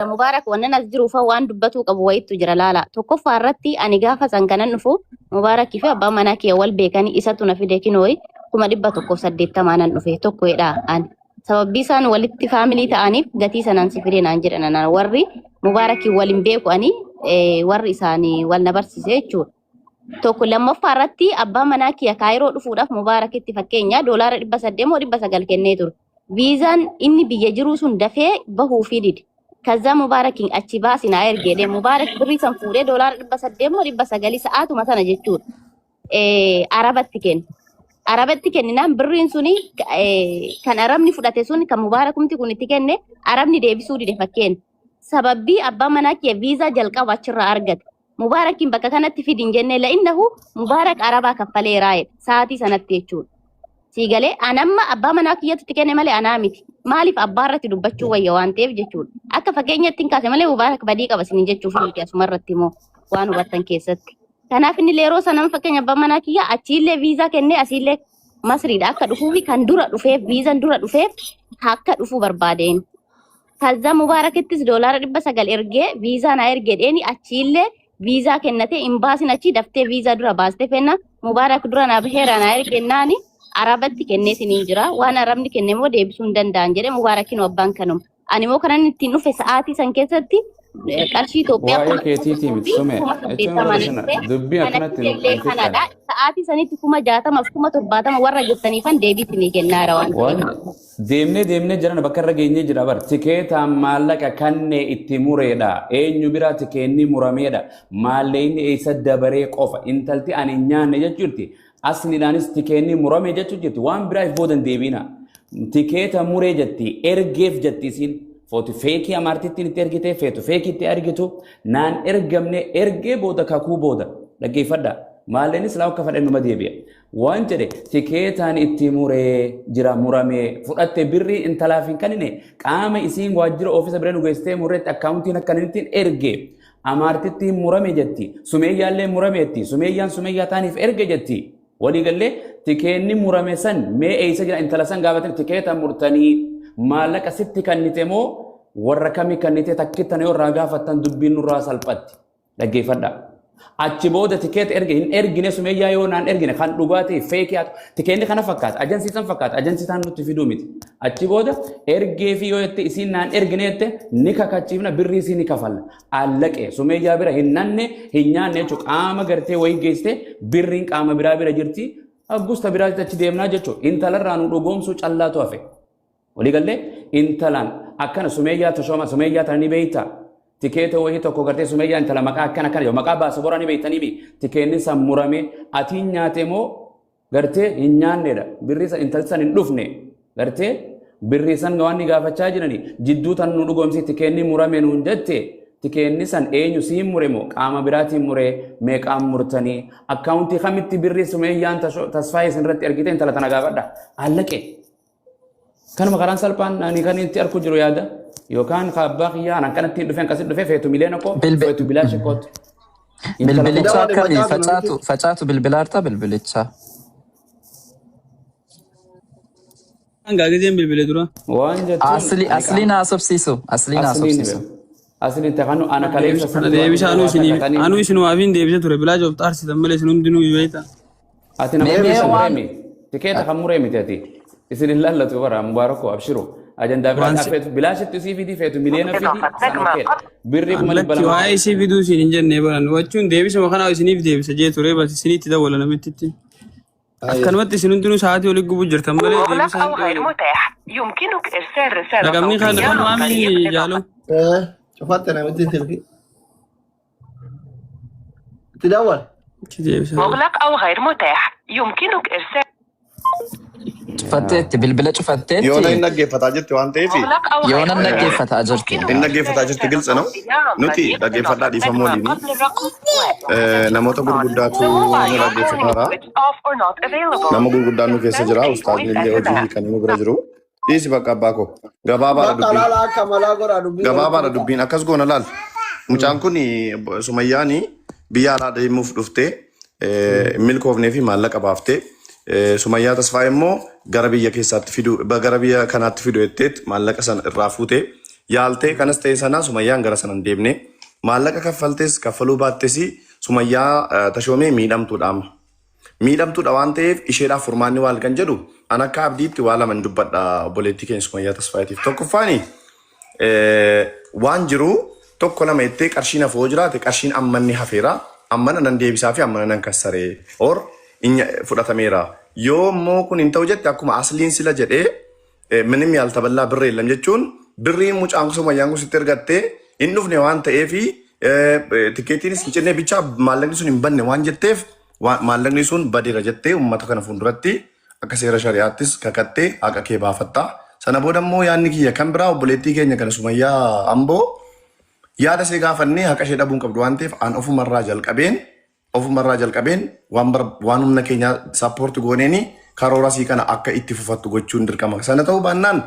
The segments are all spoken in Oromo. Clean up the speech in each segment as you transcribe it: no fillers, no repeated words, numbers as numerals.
Mubaarak wannan as jiruufa waan dubbatuu qabu wayittu jira laala. Tokkoffaa irratti ani gaafa san kanan dhufu Mubaarakii fi abbaan manaa kiyya wal beekanii isatu na fide kinooyi 180,000 nan dhufe tokko jedha ani. Sababbii isaan walitti faamilii ta'aniif gatii sanaan si fide naan jedhan anaan warri Mubaarakii wal hin beeku ani warri isaanii wal na barsiise jechuudha. Tokko lammaffaa irratti abbaa manaa kiyya kaayiroo dhufuudhaaf Mubaarakitti fakkeenya doolaara 800 moo 900 kennee ture. Viizaan inni biyya jiruu sun dafee bahuufii dide. Kazzaa Mubaarakiin achi baasi naa erge jedhee Mubaarak birrii san fuudhee doolaara 800 moo 900 sa'aatuma sana jechuudha. Arabatti kenne. Arabatti kenninaan birriin suni kan Arabni fudhate sun kan Mubaarakumti kun itti kenne Arabni deebisuu dide fakkeenya. Sababbii abbaa manaa kiyya viizaa jalqaba achirraa argate. Mubaarakiin bakka kanatti fidi hin jenne la'innahu Mubaarak Arabaa kaffaleeraa jedhe sa'aatii sanatti jechuudha. Sii galee anamma abbaa manaa kiyyatti itti kenne malee anaa miti. Maaliif abbaa irratti dubbachuu wayya waan ta'eef jechuudha. Akka fakkeenyatti hin kaase malee Mubaarak badii qaba isiniin jechuuf miti asuma irratti immoo waan hubattan keessatti. Kanaaf inni yeroo sana fakkeenya abbaa manaa kiyya achiillee viizaa kennee asiillee Masriidha akka dhufuufi kan dura dhufeef viizaan dura dhufeef akka dhufu barbaadeen. Kazza Mubaarakittis doolaara 900 ergee viizaa naa ergee dheeni achiillee viizaa kennate imbaasiin achii daftee viizaa dura baaste fenna Mubaarak dura naa baheera naa ergennaani Arabatti kenneetiin jira waan Arabni kenne immoo deebisuu hin danda'an jedhe Mubaarakiin abbaan kanuma. Ani immoo kanan ittiin dhufe sa'aatii san keessatti qarshii Itoophiyaa Waa'ee kuma keetiitii tokkoo miti fi sume kuma jechuun saddeettamaan barsiisana dhufe. dubbii Kana akkanatti nu illee hin kanadha. fixxan. Sa'aatii sanitti 60,000 fi 70,000 warra jettaniifan deebii isinii kennaara waan Waan ta'eef. deemnee deemnee jiran bakka irra geenyee jira bar tikeetaan maallaqa kannee itti mureedha eenyu biraa tikeenni murameedha maallaqni eessa dabaree qofa intalti ani hin nyaanne jechuutti asliidhaanis tikeenni murame jechuu jirti waan biraa if boodan deebiina tikeeta muree jetti ergeef jetti isiin footi feekii amaartittiin itti ergite feetu feekii itti ergitu naan ergamne ergee booda kakuu booda dhaggeeffadha maalleenis laa akka fedhan numa deebi'a waan jedhe tikeetaan itti muree jira muramee fudhatte birrii intalaaf hin kennine qaama isiin waajjira oofisa bira nu geessitee murreetti akkaawuntiin akkanittiin erge Amaartittiin murame jetti. Sumeeyyaallee murame jetti. Sumeeyyaan sumeeyyaa taaniif erge jetti. Walii gallee tikeenni murame san mee eessa jira intala san gaafatan tikeeta murtanii maallaqa sitti kannite moo warra kamii kannite takkittan yoo irraa gaafattan dubbiin nurraa salphatti. Dhaggeeffadhaa. Achi booda tikeeta erge hin ergine sumeeyyaa yoo naan ergine kan dhugaa ta'e feekii haa ta'u. Tikeenni kana fakkaata ajansii san fakkaata ajansii isaan nutti fiduu miti. Achi booda ergee fi yoo jette isiin naan ergine jette ni kakachiifna birrii isii ni kafalla. Allaqe sumeeyyaa bira hin nanne hin nyaanne jechuudha qaama gartee wayii geessite birriin qaama biraa bira jirti. Aggusta biraatti achi deemnaa jechuudha. Intalarraa nu dhugoomsuu callaatu hafe. Walii gallee intalaan akkana sumeeyyaa toshooma sumeeyyaa tana ni beektaa. Tikeeta wayii tokko gartee sumeeyyaa intala maqaa akkana akkana jedhu maqaa baasa boraa ni beektanii mi tikeenni san murame atiin nyaate moo gartee hin nyaannedha birrii san intalli san hin dhufne gartee birrii san waan ni gaafachaa jirani jidduu tan nu dhugoomsi tikeenni murame nuun jette tikeenni san eenyu siin mure moo qaama biraatiin mure meeqaan murtanii akkaawuntii kamitti birrii sumeeyyaan tasfaayee isin irratti ergite intala tana gaafadha allaqe Kanuma karaan salphaan ani kan itti arku jiru yaada yookaan ka abbaa kiyyaa an akkanatti hin dhufee akkasitti dhufee feetu miliyoona koo Bilbi- feetu bilaasha kootu. Intala koo Bilbilicha Dawali akkamii? facaatu Facaatu namichi. facaatu bilbilaarta bilbilicha. Hangaa gizeen bilbile dura. waan jechuun Asli ani asliin qaama haasofsiisu. Asliin asliin haasofsiisu. asliin takanu ana kaleessa Kana san dura deebisa anuu waa isiniif takka tanii anuu isinumaafin deebisa ture bilaa joof xaarsitan malee isin hundinuu beekta. Ati nama Mee mee tikeeta waan muree mi? Tikeeta kan muree miti ati. Isin hin laallatu bara Mubaarako abshiru. Ajandaa Waan biraati si feetu bilaashitti isii fidii feetu miliyoona fidii san okeedha. Birrii kuma dhibba lakki lama waa'ee kana. isii fiduu isin hin jenne baran wachuun deebisuma kana isiniif deebisa jee ture bas isinitti dawwala namittitti. Akkanumatti isin hundinuu sa'aatii olii gubu jirtan malee مغلق deebisaan أو غير متاح يمكنك إرسال رسالة raqamni kan صوتية kan عن طريق waamii إضافة jaaloo. Eh, cufatte namitti silki. Itti dawwal. Itti deebisa. مغلق أو غير متاح يمكنك إرسال Cufatteetti bilbila Yoona cufatteetti hin dhaggeeffataa jirti waan ta'eef مغلق أو غير yoonan متاح dhaggeeffataa jirti. يمكنك hin إرسال dhaggeeffataa jirti رسالة gilsa no صوتية عن nuti طريق dhaggeeffadhaa إضافة dhiifama نجمة waliini قبل الرقم وبعد namoota الاتصال gurguddaatu The nu mobile you're calling dhaggeeffataara is switched off or not available. nama gurguddaan nu keessa Send jira a voice ustaazni illee hojii SMS. hiikanii nu bira jiru dhiisi bakka abbaa koo gabaabaadha Bakka dubbiin laala akka malaa godhaa dubbii walitti gabaabaadha fixa. dubbiin akkas goona laal mucaan kun sumayyaani biyya alaa deemuuf dhuftee hin milkoofnee fi maallaqa baaftee sumayyaa tasfaa immoo gara biyya keessaatti fidu gara biyya kanaatti fidu jetteet maallaqa sana irraa fuutee Yaaltee kanas ta'e sana Sumayyaan gara sana hin deemne. Maallaqa kaffaltes kaffaluu baattes Sumayyaa Tashoomee miidhamtuudha amma. Miidhamtuudha waan ta'eef isheedhaaf furmaanni waal kan jedhu an akka abdiitti waa lama hin dubbadha obboleettii keenya Sumayyaa Tasfaayeetiif. Tokkoffaani waan jiru tokko lama jettee qarshiin hafoo jiraate qarshiin ammanni hafeera. Ammana nan deebisaa fi ammana nan kassaree or fudhatameera. Yoo immoo kun hin ta'u jette akkuma asliin sila jedhee ምንም ያልተበላ ብር የለም jechuun birriin mucaan kun Sumayyaan kun sitti ergattee hin dhufne waan ta'eefi tikeettiinis hin cinne bicha maallaqni sun hin banne waan jetteef maallaqni sun badeera jettee uummata kana fuulduratti akka seera shari'aattis kakattee haqa kee baafatta. Sana booda immoo yaadni kiyya kan biraa obboleettii keenya kana Sumayyaa Amboo yaada ishee gaafannee haqa ishee dhabuu hin qabdu waan ta'eef an ofumarraa jalqabeen waan humna keenya support gooneeni karoora sii kana akka itti fufattu gochuun dirqama. Sana ta'uu baannaan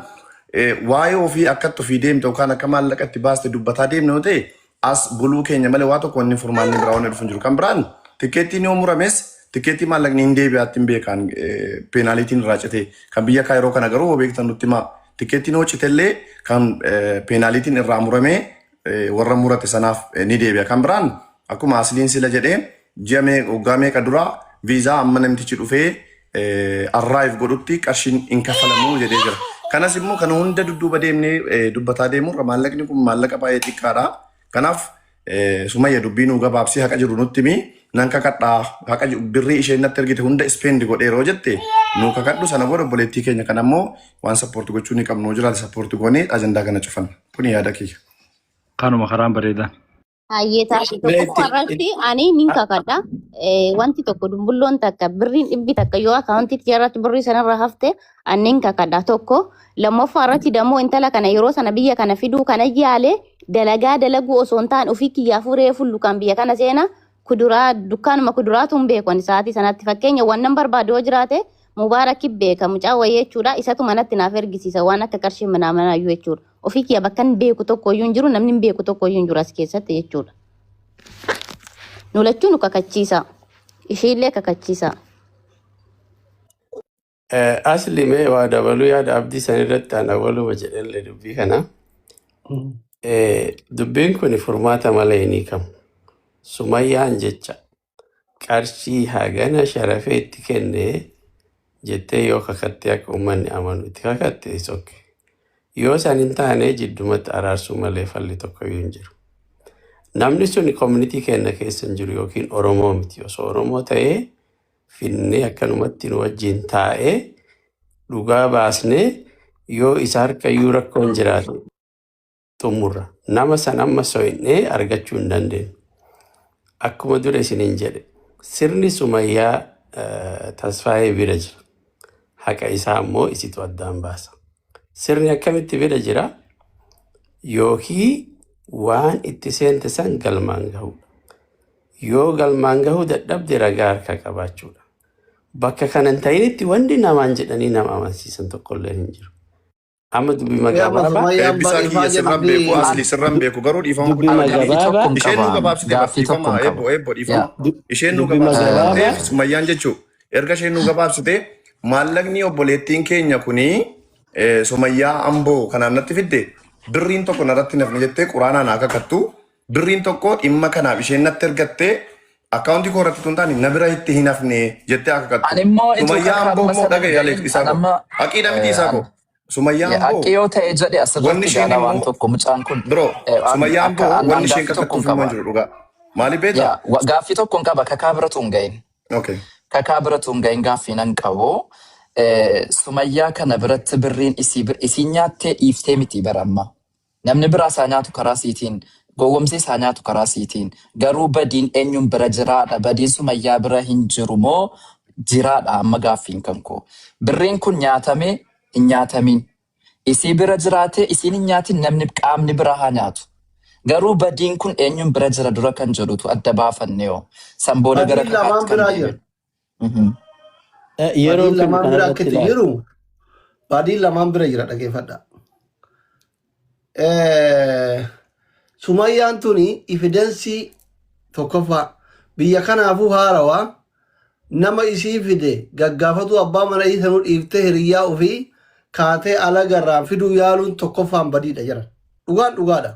waa'ee ofii akkatti ofii deemte yookaan akka maallaqa itti baaste dubbataa deemne yoo ta'e as buluu keenya malee waa tokko wanni furmaanni biraa wanni dhufu hin jiru. Kan biraan tikeettiin yoo murames tikeettii maallaqni hin deebi'aatti hin beekan peenaalitiin irraa cite kan biyya Kaayiroo kana garuu yoo beektan nutti himaa. Tikeettiin yoo citellee kan peenaalitiin irraa muramee warra murate sanaaf ni deebi'a. Kan biraan akkuma asliin sila jedhee ji'a waggaa meeqa dura viizaa amma namtichi dhufee arrive godhutti qarshiin hin kaffalamuu jedhee jira. Kanas immoo kana hunda dudduuba deemnee dubbataa deemurra maallaqni kun maallaqa baay'ee xiqqaadha. Kanaaf Sumayya dubbii nuu gabaabsii haqa jiru nutti himi nan kakadhaa haqa birrii isheen natti ergite hunda spend godheeroo jette nuu kakadhu sana booda obboleettii keenya kana immoo waan support gochuu ni qabnu jiraate support goonee ajandaa kana cufanna. Kuni yaada kiyya. Kanuma karaan bareedaa. Hayyee taate Mee tokkoffaa irratti ani nin kakadha. Wanti tokko dumbulloon takka birriin dhibbi takka yoo akaawuntii irratti birrii sanarra hafte ani nin kakadha tokko. Lammaffaa irratti dammoo intala kana yeroo sana biyya kana fiduu kana yaale dalagaa dalaguu osoo hin taane ofii kiyyaafuu reefu lukaan biyya kana seena kuduraa dukkaanuma kuduraatu hin beeku ani sa'aatii sanatti fakkeenya waan nan barbaadu yoo jiraate Mubaarakki beeka mucaa wayii jechuudha isatu manatti naaf ergisiisa waan akka qarshii manaa manaayyuu jechuudha. Ofii kiyya bakka hin beeku tokko iyyuu hin jiru namni hin beeku tokko iyyuu hin jiru as keessatti jechuudha. Nu lachuu nu kakachiisa. Ishiillee kakachiisa. Asli mee waa dabaluu yaada abdii san irratti an awwaluma jedhellee dubbii kana. Dubbiin kun furmaata malee hin hiikamu. Sumayyaan jecha qarshii hagana sharafee itti kennee jettee yoo kakattee akka uummanni amanu itti kakatte is okay. Yoo san hin taane jiddumatti araarsuu malee falli tokko iyyuu hin jiru. Namni sun community keenya keessa hin jiru yookiin Oromoo miti. Osoo Oromoo ta'ee finnee akkanumatti nu wajjin taa'ee dhugaa baasnee yoo isa harka iyyuu rakkoon jiraate xumurra. Nama san amma so'innee argachuu hin dandeenyu. Akkuma dura isiniin jedhe sirni Sumayyaa Tasfaayee bira jira. Haqa isaa immoo isitu addaan baasa. Sirni akkamitti bira jira? Yookiin waan itti seente san galmaan gahudha. Yoo galmaan gahuu dadhabde ragaa harkaa qabaachuudha. Bakka kana hin ta'initti wanti namaan jedhanii nama amansiisan tokkollee hin jiru. Amma dubbii Amma gabaabaa Sumayyaan Eebbisaa kiyya ifaa sirran jedhamti. beeku asli sirran beeku garuu dhiifama dubbii guddaa Gaaffii gabaabaa tokkon Isheen nu qaba. gabaabsite bar Gaaffii dhiifama tokkon qaba. eebbo eebbo dhiifama. Yaa. Isheen nu dubbii gabaabsite waan gabaabaa ta'eef Sumayyaan jechuu erga isheen nu gabaabsite maallaqni obboleettiin keenya kuni Sumayyaa Amboo kanaan natti fidde birriin tokko narratti nafne jettee quraanaan haa kakattu birriin tokko dhimma kanaaf isheen natti ergattee akkaawuntii koo irratti tun taane na bira itti hin hafne jettee haa kakattu. Ani immoo ituu Sumayyaa Amboo kakaadhuma immoo sana dhagaye hin Alex gahin isaa an koo amma haqiidha miti isaa koo Sumayyaa Amboo haqqi yoo ta'e jedhe wanni asirratti isheen gaala waan immoo tokko mucaan kun bro Sumayyaa akka Amboo an wanni isheen gaaffii tokkon kakattuuf immoo qaba. hin jiru dhugaa. Maaliif beektaa? Yaa gaaffii tokkon qaba kakaa biratu hin gahin. Okay. Kakaa biratu hin gahin gaaffii nan qabu. Sumayyaa kana biratti birriin isii nyaattee dhiiftee miti bara amma. Namni biraa isaa nyaatu karaa siitiin gowwomsee isaa nyaatu karaa siitiin garuu badiin eenyuun bira jiraadha badiin Sumayyaa bira hin jiru moo jiraadha amma gaaffiin kan koo. Birriin kun nyaatame hin nyaatamin. Isii bira jiraate isiin hin nyaatin namni qaamni bira haa nyaatu. Garuu badiin kun eenyuun bira jira dura kan jedhutu adda baafanne yoo. San booda gara Badiin lamaan kakaatti kan biraa jira. deebi'u. Yeroon Badiin kennu lamaan bira kanarratti akka itti ilaali. jiru badiin lamaan bira jira dhageeffadha. Sumayyaan tuni evidence tokkoffaa biyya kanaafuu haarawaa nama isii fide gaggaafatu abbaa mana isii sanuu dhiiftee hiriyyaa ofii kaatee alagarraan fiduu yaaluun tokkoffaan badiidha jedhan. Dhugaan dhugaadha.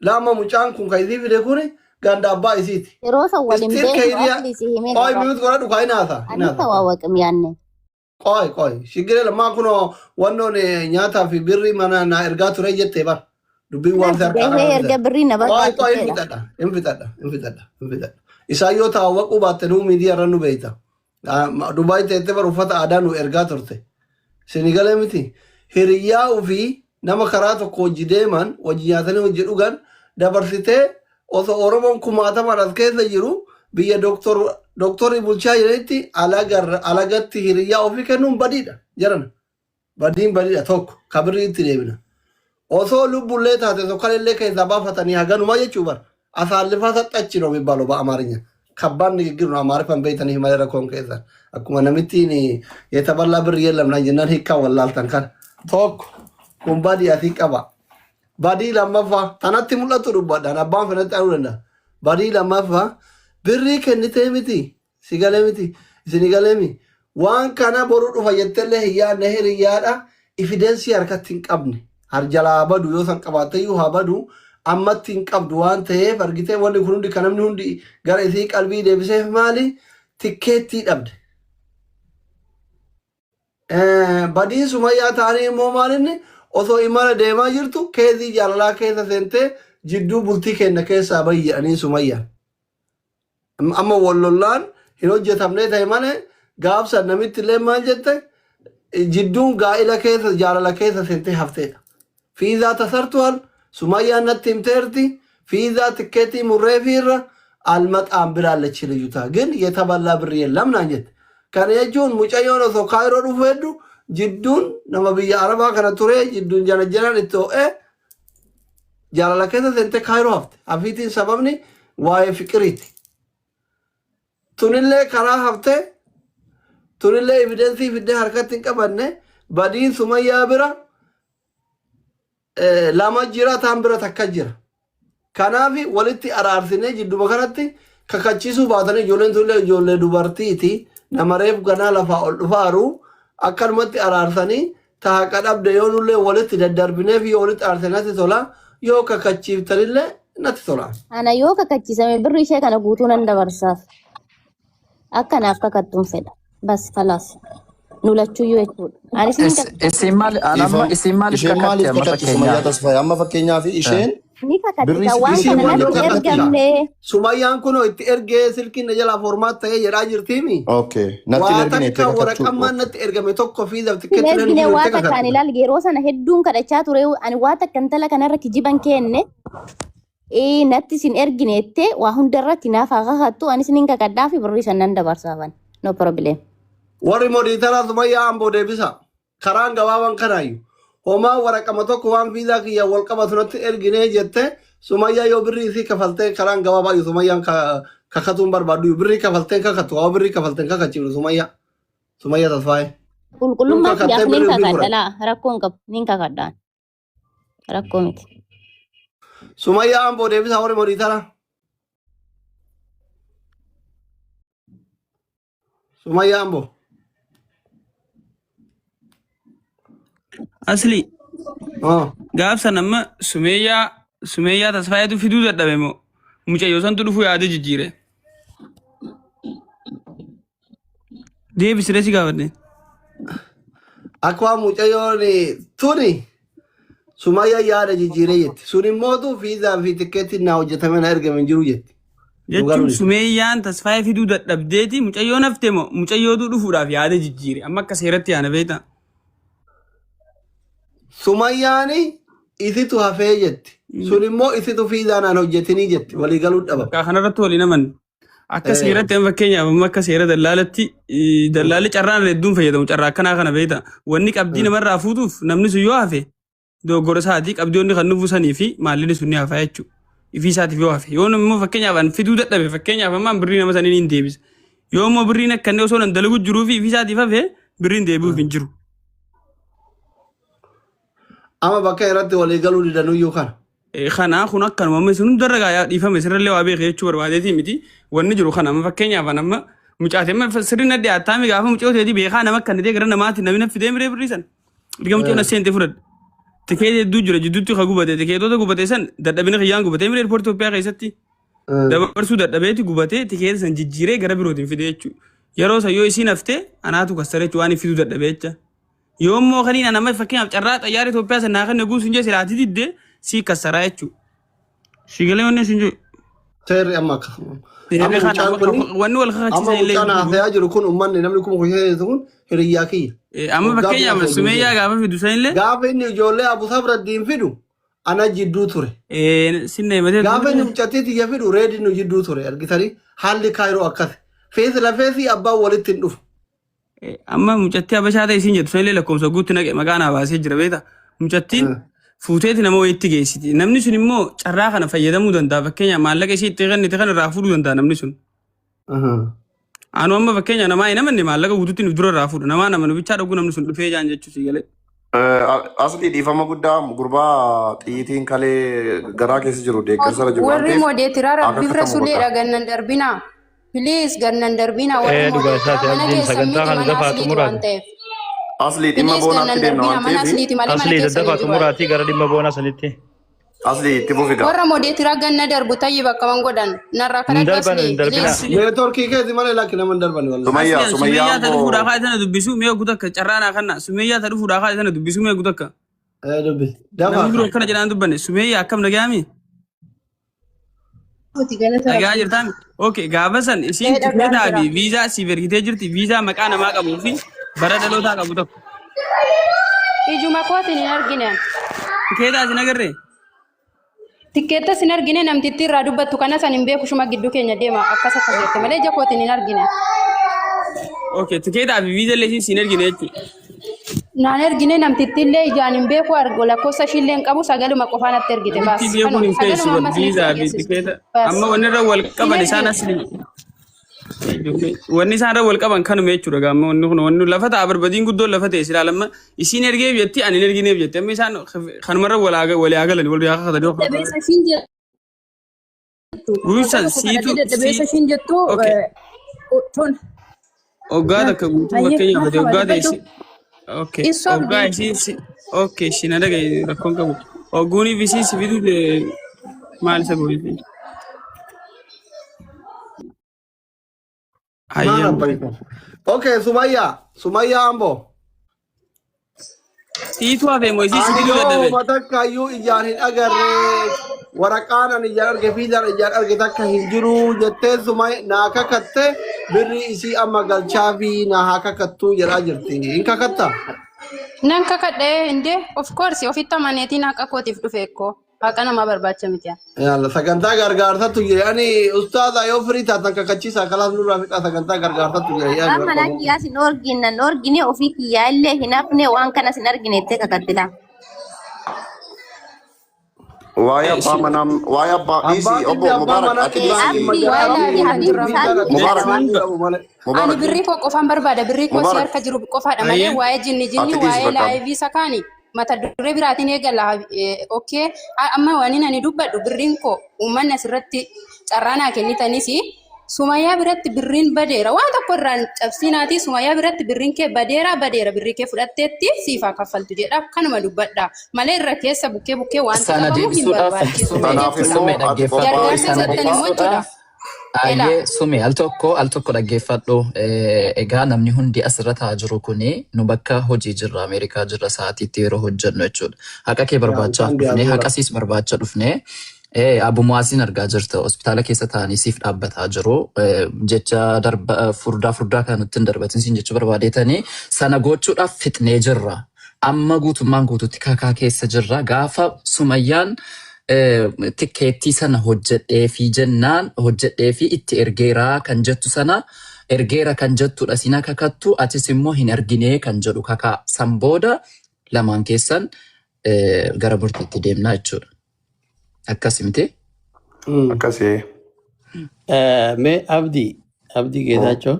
Laama mucaan kun kan isii fide kun ganda abbaa isiiti. Yeroo san waliin Istiin beeknu keeyriyaa asli si himee qoy jira. mute godhadhu kaa hin haasa hin Ani haasa. tawaawaqim yaanne. Qoy qoy shigiree lammaa kunoo wannoon nyaataa fi birrii mana naa ergaa ture jettee bar. Dubbiin waan si harkaa Gahee erga dhabamte. birrii na Qoy qoy hin barbaachiseedha. fixadha hin fixadha hin fixadha hin fixadha. Isaan yoo taawwaquu baatte nuu miidiyaa irra nu beeyta. Dubaay teettee bar uffata aadaa nu ergaa turte. Sinigalee miti. Hiriyyaa ofii nama karaa tokko hojii deeman, hojii nyaatanii hojii dhugan dabarsitee osoo Oromoon kumaatamaan as keessa jiru biyya doktor doktorri bulchaa jiranitti alagarra alagatti hiriyyaa ofii kennuun badiidha. Jarana. Badiin badiidha tokko kabirrii itti deebina. Osoo lubbullee taate sokkalillee keessaa baafatanii haganuma jechuu bar. አሳልፋ ሰጠች ነው የሚባለው በአማርኛ። ከባድ ንግግር ነው። አማርኛን beektanii malee rakkoon keessan akkuma namittiin የተበላ ብር የለም na jennaan hiikkaa wallaaltan kana tokko kun badii asii qaba. Badii lammaffaa tanatti mul'atu dubbadhaan abbaan fedhatti anuu danda'a. Badii lammaffaa birrii kennitee miti si galee miti isin galee mi waan kana boru dhufa jettellee hin yaadne hiriyyaadha evidence harkatti hin qabne harjalaa badu yoo san qabaatte iyyuu haa badu ammatti hin qabdu waan ta'eef argitee wanni kun hundi kan namni hundi gara isii qalbii deebiseef maali tikkeettii dhabde. Badiin Sumayyaa ta'anii immoo maalinni osoo imala deemaa jirtu keezii jaalalaa keessa seentee jidduu bultii kenna keessaa bayi jedhanii Sumayyaan. Amma wal lollaan hin hojjetamne ta'e malee gaafsan namitti illee maal jette jidduun gaa'ila keessa jaalala keessa seentee hafteedha. ፊዛ ተሰርቷል። ሱማያ natti himteerti ፊዛ tikkeetii murreefiirra አልመጣም ብላለች ልጅቷ። ግን የተበላ ብር የለም naan jette. Kana jechuun mucayyoon osoo Kaayiroo dhufu heddu jidduun nama biyya Arabaa kana ture jidduun jana janaan itti ho'ee jaalala keessa seentee Kaayiroo hafte. Hafiitiin sababni waa'ee fiqiriiti. Tunillee karaa haftee tunillee evidence fiddee harkatti hin qabanne badiin Sumayyaa bira lama jira taan bira takka jira. Kanaaf walitti araarsinee jidduma kanatti kakachiisuu baatanii ijoolleen tunillee ijoollee dubartiiti nama reef ganaa lafaa ol dhufaaru akkanumatti araarsanii tahaqa dhabde yoo nullee walitti daddarbineef yoo walitti araarsee natti tola yoo kakachiiftanillee natti tola. Ana yoo kakachiisame birri ishee kana guutuu nan dabarsaaf. Akkanaaf kakattuun fedha. Bas kalaas. Nu lachuyyuu jechuudha. Anis ni Isin maal anamma isin maaliif Isheen kakatte maaliif amma kakatti Sumayyaa fakkeenyaaf? Tasfaayee? Amma fakkeenyaaf isheen ni kakatti birrii waan Isiin kana waan natti kakatti. ergamne. Sumayyaan kunoo itti ergee silkiin na jalaa format ta'ee jedhaa jirtiimi. Okay. Natti hin Waa ergine itti takka kakachuu. waraqammaan natti ergame tokko fi Hin tikkeetti ergine jiru waa itti takkaan kakatti. ilaali yeroo sana hedduun kadhachaa ture ani waa takka intala kanarra kijiban kenne natti sin ergine jettee waa hundarratti naaf haa kakattu anis nin kakadhaa fi birrii san nan dabarsaafan no problem. Warri moderator Sumayyaa Amboo deebisa. Karaan gabaabaan kanaayyuu. Homaa waraqama tokko waan fiizaa kiyya wal qabatu natti erginee jette Sumayyaa yoo birrii isii kafaltee karaan gabaabaa iyyuu Sumayyaan kakatuun barbaaddu birrii kafaltee kakattu waa birrii kafaltee kakachiifnu Sumayyaa. Sumayyaa Tasfaayee. Qulqullummaa Kun kiyyaaf kakattee nin birrii ofii kakadha fudhate. laa rakkoo hin qabu nin kakadhaan rakkoo miti. Sumayyaa Amboo deebisa warri moderator. Sumayyaa Amboo. Asli Oh. gaaf san amma Sumeeyyaa Tasfaayeetu fiduu dadhabe moo mucayyoo santu dhufuu yaada jijjiire. Deebisiree si gaafadhe. Akka mucayyoon tuni Sumayyaa yaada jijjiiree jetti. Sun immootu fiizaa fi tikkeettiin naa hojjetame na ergame hin jiru jetti. Jechuun Sumeeyyaan Tasfaayee fiduu dadhabdeeti mucayyoon hafte moo mucayyootu dhufuudhaaf yaada jijjiire amma akka seeratti yaana beektaa. Sumayyaan isitu hafee jetti. Sun immoo isitu fiizaa naan hojjetinii jetti. Walii galuu dhaba. Bakka kanarratti waliin amanne. Akka seeratti amma fakkeenyaaf amma akka seera dallaalatti dallaalli carraan hedduun fayyadamu carraa akkanaa kana beektaa. Wanni qabdii namarraa fuutuuf namni sun yoo hafe dogoggora isaatii qabdiyoonni kan nufu sanii fi maallini sun ni hafa jechuudha. Ifii isaatiif yoo hafe. Yoo immoo fakkeenyaaf an fiduu dadhabe fakkeenyaaf amma birrii nama saniin hin deebisa. Yoo immoo birriin akka inni osoo nan dalagu jiruu fi ifii isaatiif hafe birriin deebi'uuf hin jiru. Amma bakka irratti walii galuu didanuyyuu kana. Kanaa kun akkanuma amma isin hundarra gaa dhiifame sirrallee waa beeke jechuu barbaadeetii miti. Wanni jiru kana amma fakkeenyaaf an amma mucaatee amma sirri na dhiyaataa mi gaafa mucoo teetii beekaa nama akka gara namaatti namni na fidee miree birrii sana. Erga mucoo na seente fudhadhe. Tikeeta hedduu jira jidduutti ka gubate, tikeetota gubate san dadhabina kiyyaan gubatee mire airport Itoophiyaa keessatti dabarsuu dadhabeeti gubatee tikeeta san jijjiiree gara birootiin fide jechuudha. Yeroo san yoo isiin haftee anaatu kassare jechuudha waan hin fiduu dadhabee jecha. Yoo immoo kaniin ana amma fakkeenyaaf carraa xayyaara Itoophiyaa san naa kenne guutuu hin jee silaatii diddee sii kassaraa jechuudha. Si galee wanni isin jiru. Seerri amma akkasuma. Seerri Amma kana mucaan kuni wanni wal amma kakachiisan illee mucaan hin jiru. haasayaa jiru kun uummanni namni 10,000 kun hiriyyaa kiyya. Amma Waggaa fakkeenyaaf 14 Sumeeyyaa gaafa fidu san illee Gaafa inni ijoollee Abu Sabraddiin fidu ana jidduu ture. Sinna himatee Gaafa inni mucattii tiyya fidu reedi nu jidduu ture argitanii haalli kaayiroo akkasi. Feesi lafeesii abbaan walitti hin dhufu. Amma mucattii Habashaa ta'e isiin jettu sanillee lakkoofsa guutti naqe maqaa naa baasee jira beekta. Mucattiin fuuteeti nama wayiitti geessiti. Namni sun immoo carraa kana fayyadamuu danda'a. Fakkeenyaaf maallaqa ishee itti kennite kana irraa fuudhuu danda'a namni sun. Anu amma fakkeenya namaa hin amanne maallaqa guutuutti nuuf dura irraa fuudha. Namaa nama nu bichaa dhuguu namni sun dhufee jaan jechuu si galee. Asli dhiifama guddaa gurbaa xiyyiitiin kalee garaa keessa jiru deeggarsa irra jiru waan Warri ta'eef moodeetiraa akka rabbiif katamu godha. rasuuleedha gannan darbinaa. Please gannan darbinaa warri Ee dhugaa moodeetiraa isaati mana abdiin keessan sagantaa miti kana mana dafaa asliiti waan xumuraati. ta'eef. Asli dhimma Please boonaatti gannan deemna darbinaa waan mana ta'eef asliiti malee mana Aslii keessan daddafaa hin jiru. xumuraatii gara dhimma boonaa sanitti. Asli itti fufi gaa. Warra moodeetiraa ganna darbu tayyi bakka man godhan narraa Hin kadhadhu darban aslii hin darbinaa. please. Neetworkii keeti malee lakki nama hin darban wallahi. Sumayyaa Asli Sumayyaa Sumeeyyaa ta dhufuudhaa ammoo kaa'e tana dubbisuu mee ogu takka carraa naa kanna Sumeeyyaa ta dhufuudhaa kaa'e tana dubbisuu mee ogu takka. Dubbi. Dafaa Namni biroo akkana jedhaan dubbanne Sumeeyyaa akkam nagayaami? Nuti galata Nagaa rabbii. jirtaami? Okay, gaafa san isiin Ee dhagaan tikeetaa jira. fi viizaa siif ergitee jirti. Viizaa maqaa namaa qabuu fi bara dhalootaa qabu tokko. Ijuma kootiin hin argine. Tikeetaa isin agarree? Tikkeettas hin argine namtittii irraa dubbattu kanas ani hin beeku shuma gidduu keenya deema akkas akkas jette malee ija kootiin hin argine. Okay, tikeetaa fi viizaa illee isiin siin ergine jechuudha. Naan ergine namtittiillee ijaan hin beeku argu lakkoofsa ishiillee hin qabu sagaluma qofaa natti ergite baas. Wanti beekuun Kanuma hin feesu sagaluma bar amma isinitti viizaa fi dhageessisu. tikeeta. Baas. Amma wanni irra wal Hin qaban isaan ergine. asli wanni isaan irra wal qaban kanuma jechuudha gaamma wanni kun wanni lafa ta'a barbadiin guddoon lafa ta'e silaa lamma isiin ergeef jetti ani hin ergineef jetti amma isaan kanumarra wal haa galani wal haa kakatanii of Daddabeessa ishiin jettu. Guusan Waggaa tokko siitu kadhadhee daddabeessa sii ishiin jettu okay tun. Hoggaa takka guutuu Ayyee fakkeenyaaf ati marhaba hoggaa dubbadhu. teessi okay Ibsu hoggaa abdii. isiin si okay isheen dhagaye rakkoon qabu hogguuniif isiin si fiduu maal isa gooti Maal hayyama. abbayta? Okay, Sumayyaa. Sumayyaa Ambo. Siitu hafe moo isii si Ani fiduu yoo dadhabe? takka iyyuu ijaan hin agarre waraqaan ani ijaan arge fiizaan ijaan arge takka hin jiru jettee Sumay naa kakatte birrii isii amma galchaa fi naa haa kakattuu jedhaa jirti. Hin kakattaa? Nan kakadhee indee of course ofitti amaneetiin haqa kootiif dhufe ekkoo. Haqa namaa barbaacha miti. Yalla sagantaa gargaarsatu jira. Ani ustaaza yoo firii taatan kakachiisaa kalaas nurraa fixaa sagantaa gargaarsatu jira. Yaani Abbaan manaa rakkoo. kiyyaas hin orgine nan orgine ofii kiyyaa illee hin hafne waan kanas hin argine jettee kakattila. Waa'ee abbaa manaa waa'ee abbaa Abbaan dhiisii dhimmi obbo abbaa Mubaarak manaa ati kiyyaa dhiisii dhimma Abdi jaraa Waa'ee abdi laayivii kan habibi jirra isaan ammoo. Mubaarak waan qabu malee. Ani Mubaarak birrii koo qofaan barbaada. Birrii koo si Mubaarak harka jiru qofaadha malee Ayyee. waa'ee jinni jinni ati dhiisi waa'ee bakka laayivii isa kaani mata duree biraatiin eegala. Okay. Amma waan ani dubbadhu birriin koo uummanni asirratti carraa naa kennitanis Sumayyaa biratti birriin badeera. Waan tokko irraan cabsiinaati Sumayyaa biratti birriin kee badeera badeera birrii kee fudhatteetti siif haa kaffaltu jedha. Kanuma dubbadha. Malee irra keessa bukkee bukkee wanti Sana qabamu hin deebisuudhaaf barbaachisu sume Kanaaf jechuudha. immoo sume ati dhaggeeffadhu. qophaa'i Gargaarsa Sana jettan immoo jechuudha. deebisuudhaaf Ela. Ayyee sume al tokko dhaggeeffadhu. Egaa namni hundi asirra taa'aa jiru kuni nu bakka hojii jirra Ameerikaa jirra sa'aatiitti yeroo hojjennu jechuudha. Haqa kee Yaa barbaachaaf isaan dhufne diyaaspoora. haqa siis barbaacha dhufne Abu Mu'aaziin argaa jirta hospitaala keessa taa'anii siif dhaabbataa jiru. Jecha darba furdaa furdaa kan nutti hin darbatin siin jechuu barbaadeetanii sana gochuudhaaf fixnee jirra. Amma guutummaan guutuutti kakaa keessa jirra. Gaafa Sumayyaan tikkeettii sana hojjedhee fi jennaan hojjedhee fi itti ergeeraa kan jettu sana ergeera kan jettudha siin kakattu atis immoo hin arginee kan jedhu kakaa san booda lamaan keessan gara murtiitti deemnaa jechuudha. Akkas miti? Akkasii. Mee Abdii Abdii Geetaachoo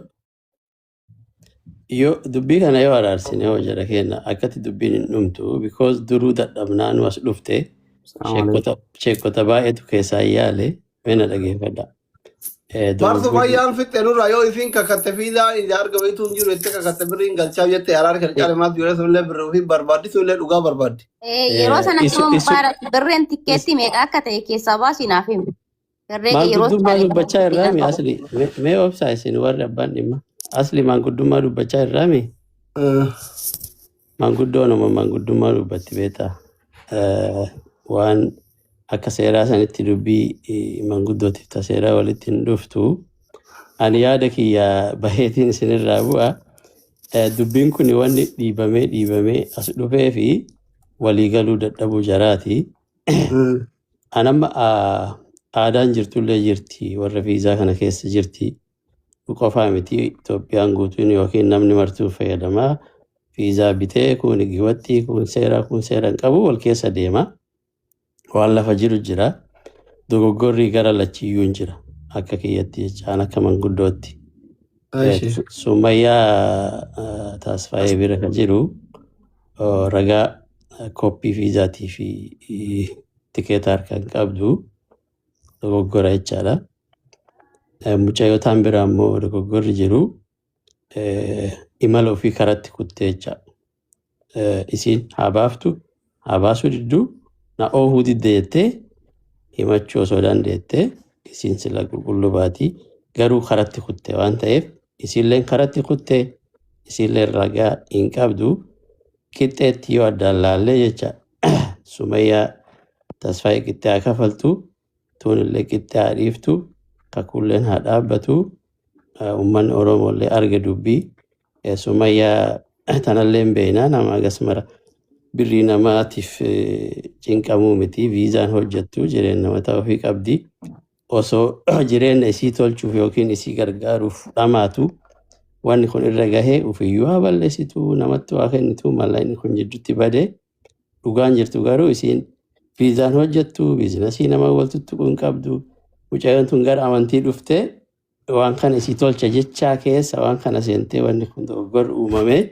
yoo dubbii kana yoo araarsine hoo jara keenya akkatti dubbiin hin dhumtu because duruu dadhabnaa nu as dhufte Assalamu alaikum. sheekota sheekota baay'eetu keessaa yaale mee na dhageeffadha. Bar Dogoggorri Sumayyaan fixxe nurraa yoo isiin kakatte fiizaa ija argameetu hin jiru jettee kakatte birriin galchaa jette araara kan caale maaltu yeroo sunillee birrii ofii barbaaddi sunillee dhugaa barbaaddi. Yeroo sanatti isu immoo isu Mubaarak birreen tikkeetti meeqa akka ta'e keessaa baasii naaf himi. Herreega yeroo Maanguddummaa isaanii dubbachaa qabu irraa mi qabu. asli mee obsaa isin warri abbaan dhimma asli maanguddummaa dubbachaa irraa mi maanguddoonuma maanguddummaa dubbatti beektaa waan akka seeraa sanitti dubbii maanguddootiif ta seeraa walitti hin dhuftu ani yaada kiyya baheetiin isinirraa bu'a. Dubbiin kun wanni dhiibamee dhiibamee as dhufee fi waliigaluu dadhabuu jaraati. Anamma aadaan jirtullee jirti warra viizaa kana keessa jirti qofaa miti Itoophiyaan guutuun yookiin namni martuu fayyadamaa viizaa bitee kun giwatti kun seera kun seera hin qabu wal keessa deema waan lafa jiru jira dogoggorri gara lachiyyuu hin jira akka kiyyatti jechaan akka manguddootti. Sumayyaa Tasfaayee bira kan jiru ragaa kooppii viizaatii fi tikeeta harkaa hin qabdu dogoggora jechaadha. Mucayyotaan bira immoo dogoggorri jiru imala ofii karatti kuttee jecha. Isiin haa baaftu haa baasuu didduu na oofuu didde jettee himachuu osoo dandeettee isiin sila qulqulluu baatii garuu karatti kutte waan ta'eef isiilleen karatti kutte isiilleen ragaa hin qabdu qixxeetti yoo addaan laallee jecha Sumayyaa Tasfaayee qixxee haa kafaltu tuunillee qixxee haa dhiiftu kakuulleen haa dhaabbatu uummanni Oromollee arge dubbii Sumayyaa tanallee hin beeknaa nama agas mara birrii namaatiif cinqamuu miti viizaan hojjettu jireenya mataa ofii qabdi osoo jireenya isii tolchuuf yookiin isii gargaaruuf dhamaatu wanni kun irra gahee ofiyyuu haa balleessitu namatti waa kennitu mallaqni kun jidduutti bade dhugaan jirtu garuu isiin viizaan hojjettu biizinasii nama wal tuttuquu hin qabdu mucayyoon tun gara amantii dhuftee waan kana isii tolcha jechaa keessa waan kana seentee wanni kun dogoggorri uumamee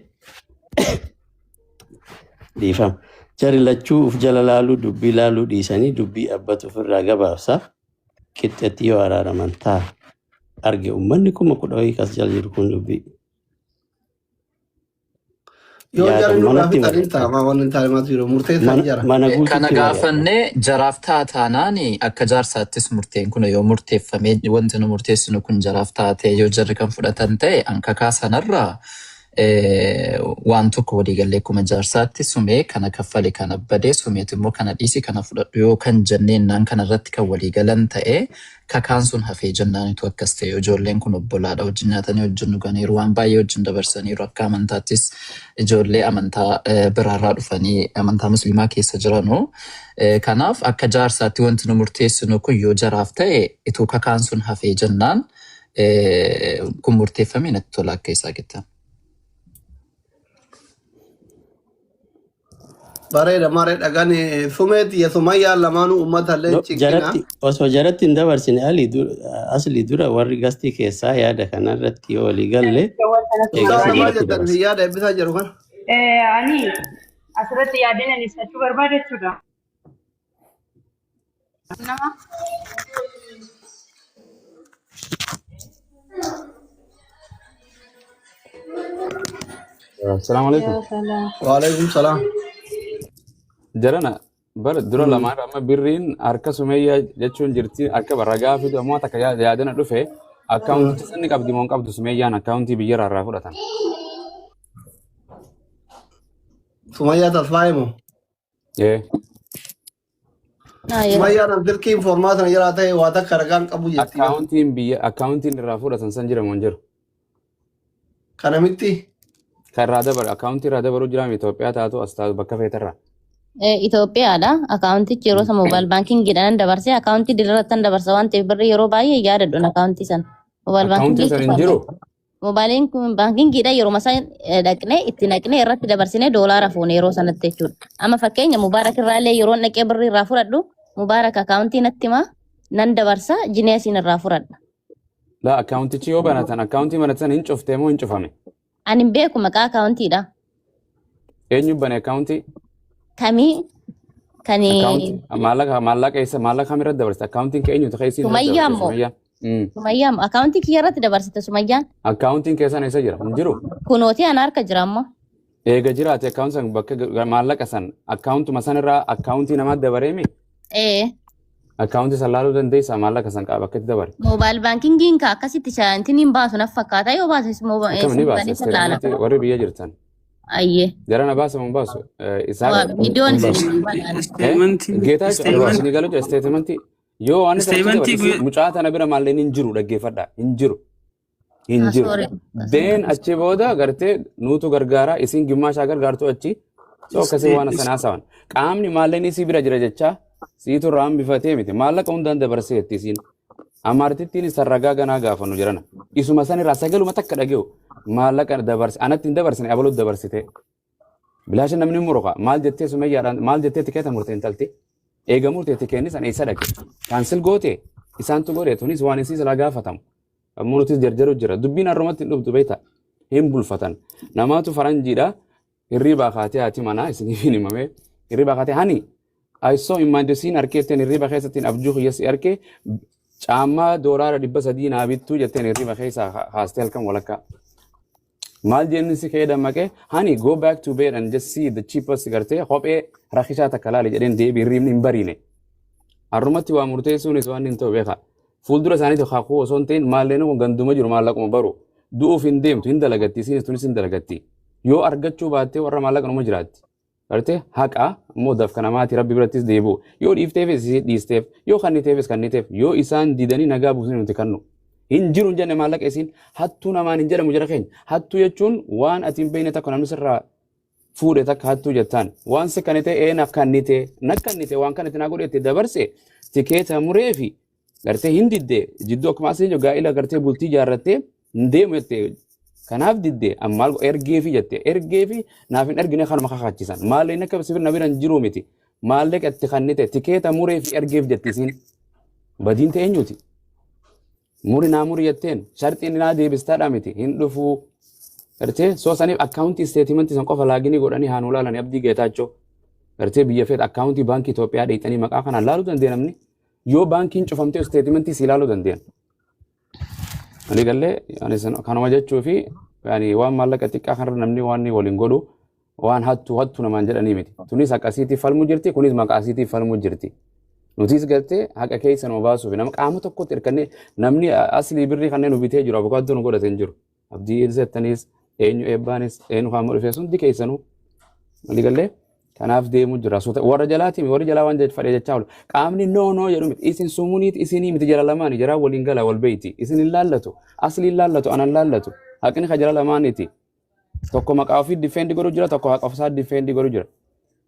dhiifama. Jarri lachuu uf jala laaluu dubbii laaluu dhiisanii dubbii abbatu ofirraa gabaabsa. Qixxeetti yoo araaraman ta'a. Arge uummanni 10,000 wayii kas jala jiru kun dubbii. Yoo Yaada jarri nurraa manatti fixan hin mari'adha. ta'a maa wanni hin taane maaltu jiru murteessaan Mana jara. mana Kana guututti mari'adha. gaafannee jaraaf taataanaan akka jaarsaattis murteen kun yoo murteeffamee wanti nu murteessinu kun jaraaf taatee yoo jarri kan fudhatan ta'e ankakaa sanarraa waan tokko waliigallee akkuma jaarsaatti sumee kana kaffale kana badee sumeet immoo kana dhiisi kana fudhadhu yoo kan jenneennaan kanarratti kan waliigalan ta'e kakaan sun hafee jennaanitu akkas ta'e ijoolleen kun obbolaadha wajjin nyaatanii wajjin dhuganiiru waan baay'ee wajjin dabarsaniiru akka amantaattis ijoollee amantaa biraarraa dhufanii amantaa musliimaa keessa jiranu. Kanaaf akka jaarsaatti wanti nu murteessinu kun yoo jaraaf ta'e ituu kakaan sun hafee jennaan kun murteeffame natti tola akka isaa jettan. Bareeda maree dhagaan sumeeti sumayyaan lamaanuu uummata illee No, cinqina. jaratti osoo jaratti hin dabarsine ali asli dura warri gastii keessaa yaada kanarratti yoo walii galle Isaa eegasii namaa jaratti jettan dabarsa. isin yaada eebbisaa jedhu kana. Ani asirratti yaadin ani ibsachuu barbaada jechuudha. Nama Assalamu alaikum. Yaa salaam. Waalaikum salaam. Jarana bara dura lamaan amma birriin harka sumeeyyaa jechuun jirti harka ragaa fidu ammoo takka yaadana dhufe akkaawunticha sanni qabdi moo hin qabdu sumeeyyaan akkaawuntii biyyarraa irraa fudhatan. Sumayyaa Tasfaayee moo? Ee yeroo Sumayyaan an silkii informaatana jalaa ta'e waa takka ragaan qabu jetti. akkaawuntiin biyya akkaawuntiin irraa fudhatan san jira moo hin jiru? Kana miti. Kan irraa dabaru akkaawuntii irraa dabaru jiraam Itoophiyaa taatu as taatu bakka feetarraa. Itoophiyaadha. Akaawuntichi yeroo sana moobaayil baankingiidhaan dabarsee akaawuntii dirrattan dabarsa waan ta'eef birrii yeroo baay'ee yaadadhu akaawuntii sana. Moobaayil Akkaawuntiin baankingii san hin jiru. Moobaayiliin kun baankingiidha yeroo isaan dhaqnee itti naqnee irratti dabarsinee doolaara fuune yeroo sanatti jechuudha. Amma fakkeenya Mubaarak irraallee yeroo naqee birrii irraa fudhadhu Mubaarak akaawuntii natti himaa nan dabarsa jinee asiin irraa fudhadha. Laa akkaawuntichi yoo banatan akkaawuntii banatan hin cuftee moo hin cufame? Ani hin beeku maqaa akaawuntiidha. Eenyu bane akkaawuntii? Kamii kan Akkaawuntii maallaqa maallaqa eessa maallaqa kamirratti dabarsite akkaawuntiin kee eenyutu keessa irratti Sumayyaa dabarsite immoo sumayyaa? Sumayyaan akkaawuntii kiyya irratti dabarsite Sumayyaan. Akkaawuntiin keessan eessa jira? Hin jiru. Kunooti ana harka jira amma. Eega jiraate akkaawunti san bakka maallaqa san akkaawuntuma san irraa akkaawuntii namaa dabareemi. Ee. Akkaawuntii san laaluu dandeessaa maallaqa san qaba bakka itti dabare. Mobile bankingiin ka akkasitti shaantiin hin baasu naf fakkaata yoo baases Akkam ni baasa laala. isteetimentii warri biyya jirtan. Ayyee. Jarana baasa mun baasu. Isaan Waa viidiyoon isin banaan. Statementii Geetaa isin galu jira isteetimentii yoo waan isa Statementii guyyaa- mucaa tana bira maalleen hin jiru dhaggeeffadha hin jiru. Hin jiru. Sorry. Deen achi booda gartee nuutu gargaara isin gimmaashaa gargaartu achi. So akkasii waan sana haasawan. Qaamni maalleen isii bira jira jechaa siitu irraa hambifatee miti maallaqa hundaan dabarsee jetti isiin. Amaartittiin isa ragaa ganaa gaafannu jirana. Isuma san irraa sagaluma takka dhage'u maallaqa dabarse anatti hin dabarsine abaluut dabarsite. Bilaasha namni muruqa maal jettee sumayyaadhaan maal jettee tikeeta murte intalti. Eega murte tikeenni san eessa dhaqe. Cancel goote isaantu godhe tunis waan isii silaa gaafatamu. Ammoo nutis jarjaru jira. Dubbiin har'umatti hin dhuftu beekta. Hin bulfatan. Namaatu faranjiidha. Hirribaa kaatee haati manaa isiniif hin himame. Hirribaa kaatee hani I saw in my siin arkeetteen hirriba keessattiin abjuu kiyya si arkee caammaa $300 naa bittuu jetteen hirriba keessaa haastee halkan walakkaa. Maal jenni si ka'ee dammaqee hani go back to bed and just see the cheapest gartee kophee rakishaa takka laali jedheen deebi hirribni hin bariine. Har'umatti waa murteessuunis waan hin ta'u beeka. Fuuldura isaaniitti kakuu osoo hin ta'in maalleen kun ganduma jiru maallaquma baru. Du'uuf hin deemtu hin dalagatti isinis tunis hin dalagatti. Yoo argachuu baattee warra maallaqa numa jiraatti. Gartee haqa immoo dafka namaati rabbi birattis deebi'u. Yoo dhiifteefis dhiisteef yoo kanniteefis kanniteef yoo isaan didanii nagaa buusanii nuti kannu. Hin jiru hin jenne maallaqa isiin hattuu namaan hin jedhamu jira keenya. Hattuu jechuun waan ati hin beekne takka namni sirraa fuudhe takka hattuu jettaan. Waan si kannite ee na kannite na kannite waan kanatti naa godhe itti dabarse tikeeta muree fi gartee hin didde jidduu akkuma asii jiru gaa'ila gartee bultii ijaarrattee hin deemu jettee kanaaf didde ammaal ergeefi jette ergeefi naaf hin ergine kanuma kakachiisan maalleen akka sibir na bira hin jiru miti maallaqa itti kannite tikeeta muree fi ergeef jette isiin badiin ta'e eenyuti muri naa muri jetteen sharxiin naa deebistaadha miti hin dhufuu gartee soo saniif akkaawuntii isteetimentii san qofa laaginii godhanii haa nuu laalanii Abdii Geetaachoo gartee biyya feet akkaawuntii baankii Itoophiyaa dheeyxanii maqaa kanaan laaluu dandeenya namni yoo baankiin cufamtee isteetimentii si ilaaluu dandeenya. Ani gallee ani kanuma jechuu fi yani waan maallaqa xiqqaa kanarra namni waan inni waliin godhu waan hattuu hattuu namaan jedhanii miti. Tunis haqa isiitiif falmuu jirti kunis maqaa isiitiif falmuu jirti. Nutis gartee haqa keessa nu baasuuf nama qaama tokkotti hirkannee namni aslii birrii kanneen nu bitee jiru abukaattoo nu godhate hin jiru. Abdii ilsettanis eenyu eebbaanis eenyu kaammoo dhufee hundi keessanuu walii gallee kanaaf deemu jira. Suuta warra jalaati warri jalaa waan fadhee jechaa oolu. Qaamni no no jedhu miti isin sumuuniiti isinii miti jala lamaani jaraa waliin gala wal beeyti isin hin laallatu aslii hin laallatu anan laallatu haqni ka jala lamaaniiti. Tokko maqaa ofii defend godhu jira tokko haqa ofiisaa defend godhu jira.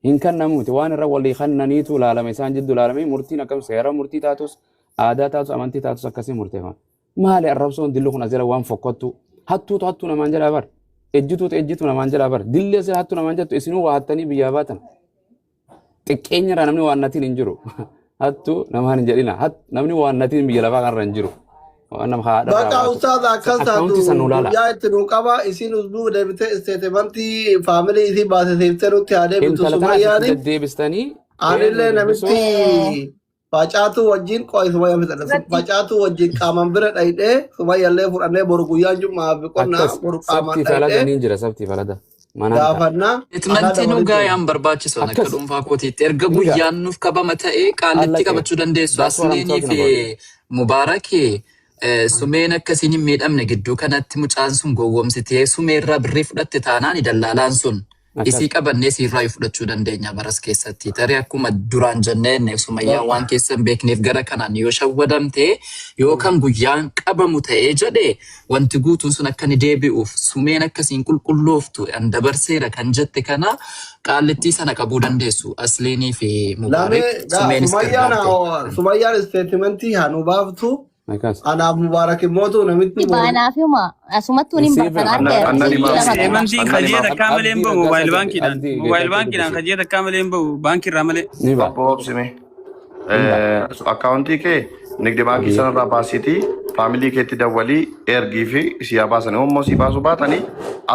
Hin kennamu miti waan irra walii kennaniitu ilaalame isaan jidduu ilaalame murtiin akkam seera murtii taatus aadaa taatus amantii taatus akkasii murteeffama. Maali arrabsoon dillu kun as jala waan fokkottu hattuutu hattuu namaan jedhaa bar ejjituutu ejjitu namaan jedhaa bar dilli asirra hattuu namaan jettu isinuu waa hattanii biyyaa baatan. Xiqqeenya irraa namni waan natiin hin jiru. Hattuu namaan hin jedhina. Namni waan natiin biyya lafaa kanarra hin jiru. Waan nama haadha irraa Bakka baatu. ustaaza akkas taatu Akkaawuntii san nu laala. guyyaa itti nuu qaba isiin usbuu deebitee isteetimentii faamilii isii baasisiiftee nutti haa deebitu Intala tana asitti sumayyaani. deddeebistanii Anillee eenyu dubbisuu namitti facaatuu wajjin qo'i sumayyaa fixadha. Irratti Facaatuu wajjin qaaman bira dhayidhee sumayyallee fudhannee boru guyyaan jummaa fi qonnaa akkas boru qaaman sabtii falada dhayidhee niin jira sabtii falada manaan ta'a. gaafannaa alaa Statementiin dabalitti. dhugaa barbaachisu akka Akkas dhuunfaa kootiitti erga niga guyyaan nuuf qabama ta'ee qaallitti allaqee qabachuu dandeessu. that's what I'm Asliinii talking fi about. Mubaarakii sumeen akkasiin hin miidhamne gidduu kanatti mucaan sun gowwoomsitee sumeerraa birrii fudhatte taanaan dallaalaan sun Akkas isii qabannee siirraa fudhachuu dandeenya baras keessatti. Tarii akkuma duraan jenneen sumayyaan waan keessa hin beekneef gara kanaan yoo shawwadamte yookaan guyyaan qabamu ta'ee jedhe wanti guutuun sun akka inni deebi'uuf sumeen akkasiin qulqullooftu an dabarseera kan jette kana qaallittii sana qabuu dandeessu. Asliinii fi Mubaarik Lamee gaa sumeenis sumayyaan gargaarte. Sumayyaan isteetimentii haa nu baaftu. Akkas. Anaaf Mubaarak immootu namitti boru Baanaaf hima asumattuun hin Siif bartan Annan arga annan silkii himaaf lama qaba. Statementiin annan kajee himaaf takkaa malee hin Abdii bahu moobaayil Raggaasaa baankiidhaan. Abdii Moobaayil Geetaachoo baankiidhaan dubbisi. kajee takkaa malee hin bahu baankii irraa malee. Ni ba'a. Obbo Obsime. Ni ba'a. Akkaawuntii kee nigdi baankii Abiyyi. sanarraa baasiitii faamilii keetti dawwalii ergii fi si haa baasan. Immoo si baasuu baatanii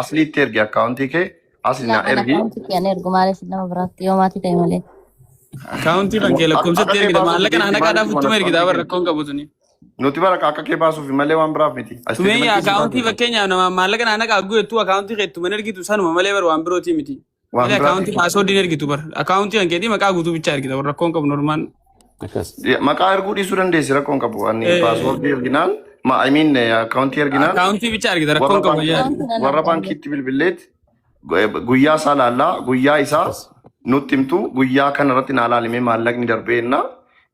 asliitti ergi akkaawuntii kee asli naa Laamaan ergi. akkaawuntii kiyyan ergu maaliif nama biraatti yoo maatii ta'e malee. Akkaawuntii kan kee Akka lakkoofsatti kee ergita baasuu maallaqa dideetti naqaadhaaf maaliif ittuma ergita akkaawuntii bara kee? rakkoon qabu suni. Nuti bara akka kee baasuuf malee waan biraaf miti. Sumeeyyaa Isteetimentii si akaawuntii baasuuf. fakkeenyaaf nama maallaqa naa naqaa guutuu akaawuntii keettu mana ergitu sanuma malee bar waan birootii miti. Waan Malee biraati. akaawuntii paaswoordiin ergitu bar. Akaawuntii kan keetii maqaa guutuu bichaa ergita warra rakkoon qabu normaal. Akkas. Maqaa erguu dhiisuu dandeessi rakkoon qabu. Ani paaswoordii erginaan, I mean akaawuntii erginaan Akaawuntii bichaa ergita warra rakkoon qabu baankii yaadi. Akaawuntii nan warra arganne. baankiitti bilbilleet guyyaa isaa laallaa guyyaa isaa Akkas. nutti himtu guyyaa kana irratti naa laalimee maallaqni darbeenna.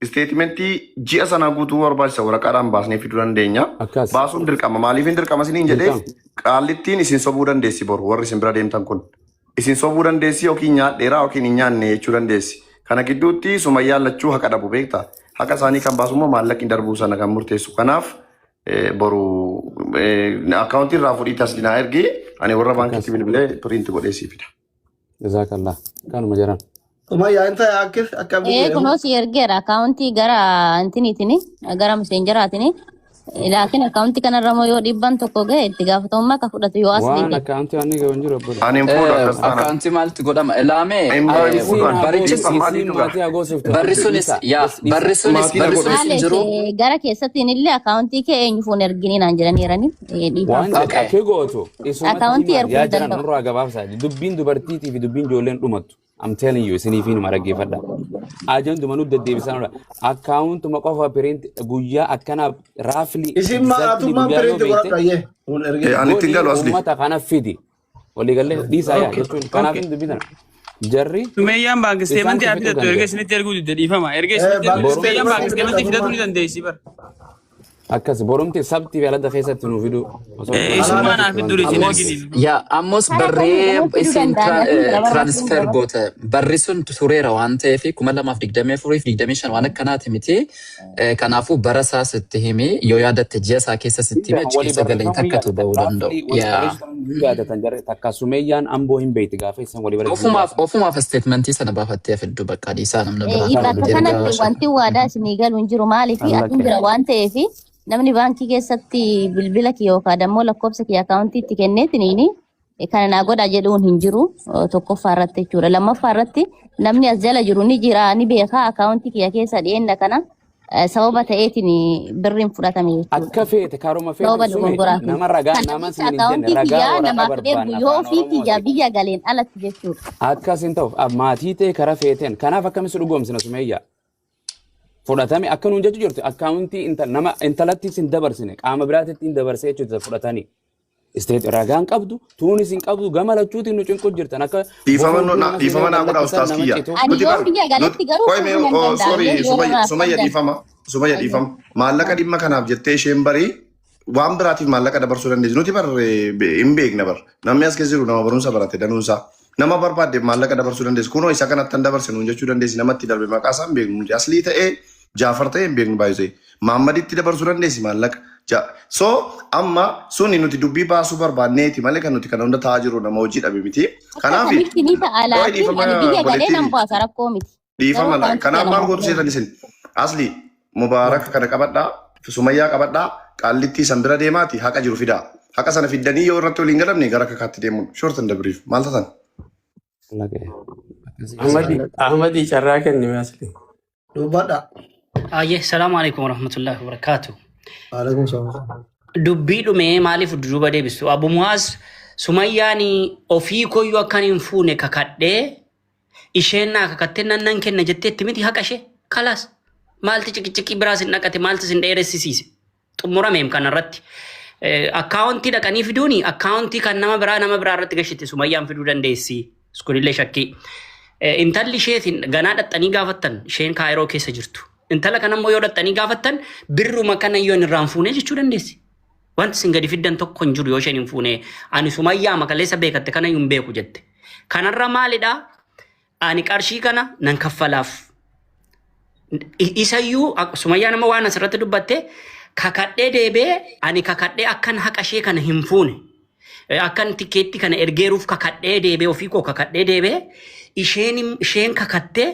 Isteetimentii ji'a sanaa guutuu barbaachisa waraqaadhaan baasnee fiduu dandeenya. Akkas. Baasuun dirqama. Maaliif hin dirqama isiniin jedhee Dirqama. qaallittiin isin sobuu dandeessi boru warri isin bira deemtan kun. Isin sobuu dandeessi yookiin nyaadheeraa yookiin hin nyaanne jechuu dandeessi. Kana gidduutti sumayyaan lachuu haqa dhabu beektaa? Haqa isaanii kan baasu immoo maallaqni darbuu sana kan murteessu. Kanaaf boru akkaawuntii irraa fudhii taslinaa ergi ani warra Akkas. baankiitti bilbilee piriinti godhee sii fida. Jazaakallah. Kanuma jiran. Sumayyaa inta akkif akka abdii Ee jedhamu. kunoo si ergeera akaawuntii gara intiniitini gara miseenjeraatini. Laakiin akaawuntii kanarra immoo yoo dhibban tokko gahe itti gaafatamummaa akka fudhatu yoo asli Waan ta'e. akkaawuntii waan inni gahu hin jiru obbola. Ani hin fuudhu akkas taanaan. Akkaawuntii maaltu godhama? Ilaamee Hin fuudhu Isiin ani. haa barichis gootu, Dhiifa maaliitu isiin gaha? maatii haa goosiftu. barri sunis Dhiisa. yaa Bas dhiisa. barri sunis Maatii na barri godhu. sunis hin Maaliif jiru. gara keessattiin illee akaawuntii kee eenyu fuun erginiin naan jedhaniirani dhiifama. Waan jedhe Okay. akka gootu isumatti Akaawuntii himaa erguu yaa hin jiran danda'u. nurraa gabaabsaa. Dubbiin dubartiitii fi dubbiin ijoolleen dhumattu. I'm telling you isiniif hinuma dhaggeeffadha. Ajanduma nu deddeebisaa nurra. Akkaawuntuma qofa print guyyaa akkanaa raafli Isin ma exactly atummaan guyyaa yoo piriinti beekte godhadha ayyee. Kun ergite. Ani ittiin godhi galu asli. uummata kana fidi. Waliigallee dhiisaa yaa Okay. jechuun kanaaf Okay. hin dubbitan. Jarri Sumeeyyaan baank isaan isteemantii haa fixuu fidattu erga danda'u. isinitti erguu didde dhiifama. Erga isinitti Baank ergu sumeeyyaan baank isteetmentii isteemantii fidadha fidatuu ni atummaan. dandeessi bar. Akkas borumti sabtii fi alada keessatti nu fidu. Osoo Isummaan haa fiddu isin Ammos erginiin. yaa ammos Karaa kamiin barree namatti fiduu isin danda'an asiin jira bara rakkoon transfer jira. goote barri sun tureera waan ta'eef 2024 fi 25 waan akkanaati miti. Kanaafuu bara isaa sitti himi yoo yaadatte ji'a isaa keessa sitti himi achi Walii keessa galee barreeffamuu takkatu yaadatan. ba'uu danda'u. Raafli walii Yaa barreessuun hin yaadatan jarri takka sumeeyyaan amboo hin beekti gaafa isaan walii barreessuun hin ofumaaf yaadatan. ofumaaf statementii sana baafattee fiddu bakka dhiisaa namni biraa Kana Bakka dubbii. kanatti ergaa wanti waadaa isinii galu hin jiru maaliif atiin Allaqee. jira waan ta'eef namni baankii keessatti bilbila kiyya yookaan ammoo lakkoofsa kiyya akaawuntii itti kenneetiniini kana naa godhaa jedhuun hin jiru tokkoffaa irratti jechuudha. Lammaffaa irratti namni as jala jiru ni jira ni beekaa akaawuntii kiyya keessa dhiyenna kana sababa ta'eetiin birriin fudhatame jechuudha. Akka feete karuma feete Sababa sume dogongoraatiin. nama ragaa Kana nama jecha siin hin jenne akaawuntii ragaa kiyyaa waraqaa namaaf ergu barbaanna yoo afaan ofii kiyyaa Oromootiin. biyya galeen alatti jechuudha. Akkas hin ta'u maatii ta'e kara feeteen kanaaf akkamitti dhugoomsina sumeeyyaa. Fudhatame akka nuun jechuu jirtu akkaawuntii nama intalatti sin dabarsine qaama biraatitti hin dabarsee jechuudha fudhatanii. Isteet ragaan qabdu tuunis hin qabdu gama lachuutiin nu cinqu jirtan akka Dhiifama bofa nu- nama seenee dhiifama naa godha gallakkisan ustaas nama kiyya. citu. Ani Nuti yoon bar biyya nuti galetti garuu qoy mee fudhuu nan oh, danda'a. sorry Yoo Sumayya namaaf Sumayya qabdan. dhiifama Sumayya dhiifama maallaqa dhimma kanaaf jettee isheen barii waan biraatiif maallaqa dabarsuu dandeessi. Nuti bar hin beekna bar namni as keessa jiru nama barumsa barate danuunsaa nama barbaadde maallaqa dabarsuu dandeessi. Kunoo isa kanatti hin dabarse nuun jechuu dandeessi namatti darbe maqaa isaa hin beeknu nuti aslii ta'ee Jaafar ta'ee hin beeknu baay'isee Maammaditti dabarsuu dandeessi maallaqa. So amma suni nuti dubbii baasuu barbaanneeti malee kan nuti kana hunda ta'aa jiru nama hojii dhabe miti. Akka Kanaaf kamitti ni ta'a qoy laakiin dhiifama ani biyya galee obboleettii nan baasa rakkoo miti. Garuu dhiifama akaawuntii kanaaf kiyya maal namaaf gootu ergu. seetan isin asli mubaaraka kana qabadhaa sumayyaa qabadhaa qaallittii san bira deemaati haqa jiru fidaa haqa sana fiddanii yoo irratti waliin galamne gara kakaatti deemuun short and brief maal tatan Allaqee. Akkasii. Ahmadi Ahmadi carraa kenni asli. Dubbadha. Ayyee, salaamu alaikum warahmatullahi wabarakatuh. Waalaikum salaam. Dubbii dhumee maaliif duduuba deebistu? Abu Muwaaz Sumayyaan ofii koyyuu akkan hin fuune kakadhee isheen naa kakattee nan nan kenna jetteetti miti haqa ishee. Kalaas maalti ciqiciqii biraas hin dhaqate maalti sin dheeressisiise? Xumurameem kanarratti. Akkaawuntii dhaqanii fiduuni akkaawuntii kan nama biraa irratti gashite Sumayyaan fiduu dandeessi. Kunillee shakkii. Intalli isheetiin ganaa dhaxxanii gaafattan isheen Kaayiroo keessa jirtu. Intala kana immoo yoo dhaxxanii gaafattan birruma kana yoo hin irraan fuune jechuu dandeessi. Wanti isin gadi fiddan tokko hin jiru yoo isheen hin fuune. Ani Sumayyaa makaleessa beekatte kana hin beeku jette. Kanarra maalidhaa? Ani qarshii kana nan kaffalaaf. Isayyuu Sumayyaa nama waan asirratti dubbatte kakadhee deebee ani kakadhee akkan haqa ishee kana hin fuune. Akkan tikeetti kana ergeeruuf kakadhee deebee ofii koo kakadhee deebee isheen isheen kakattee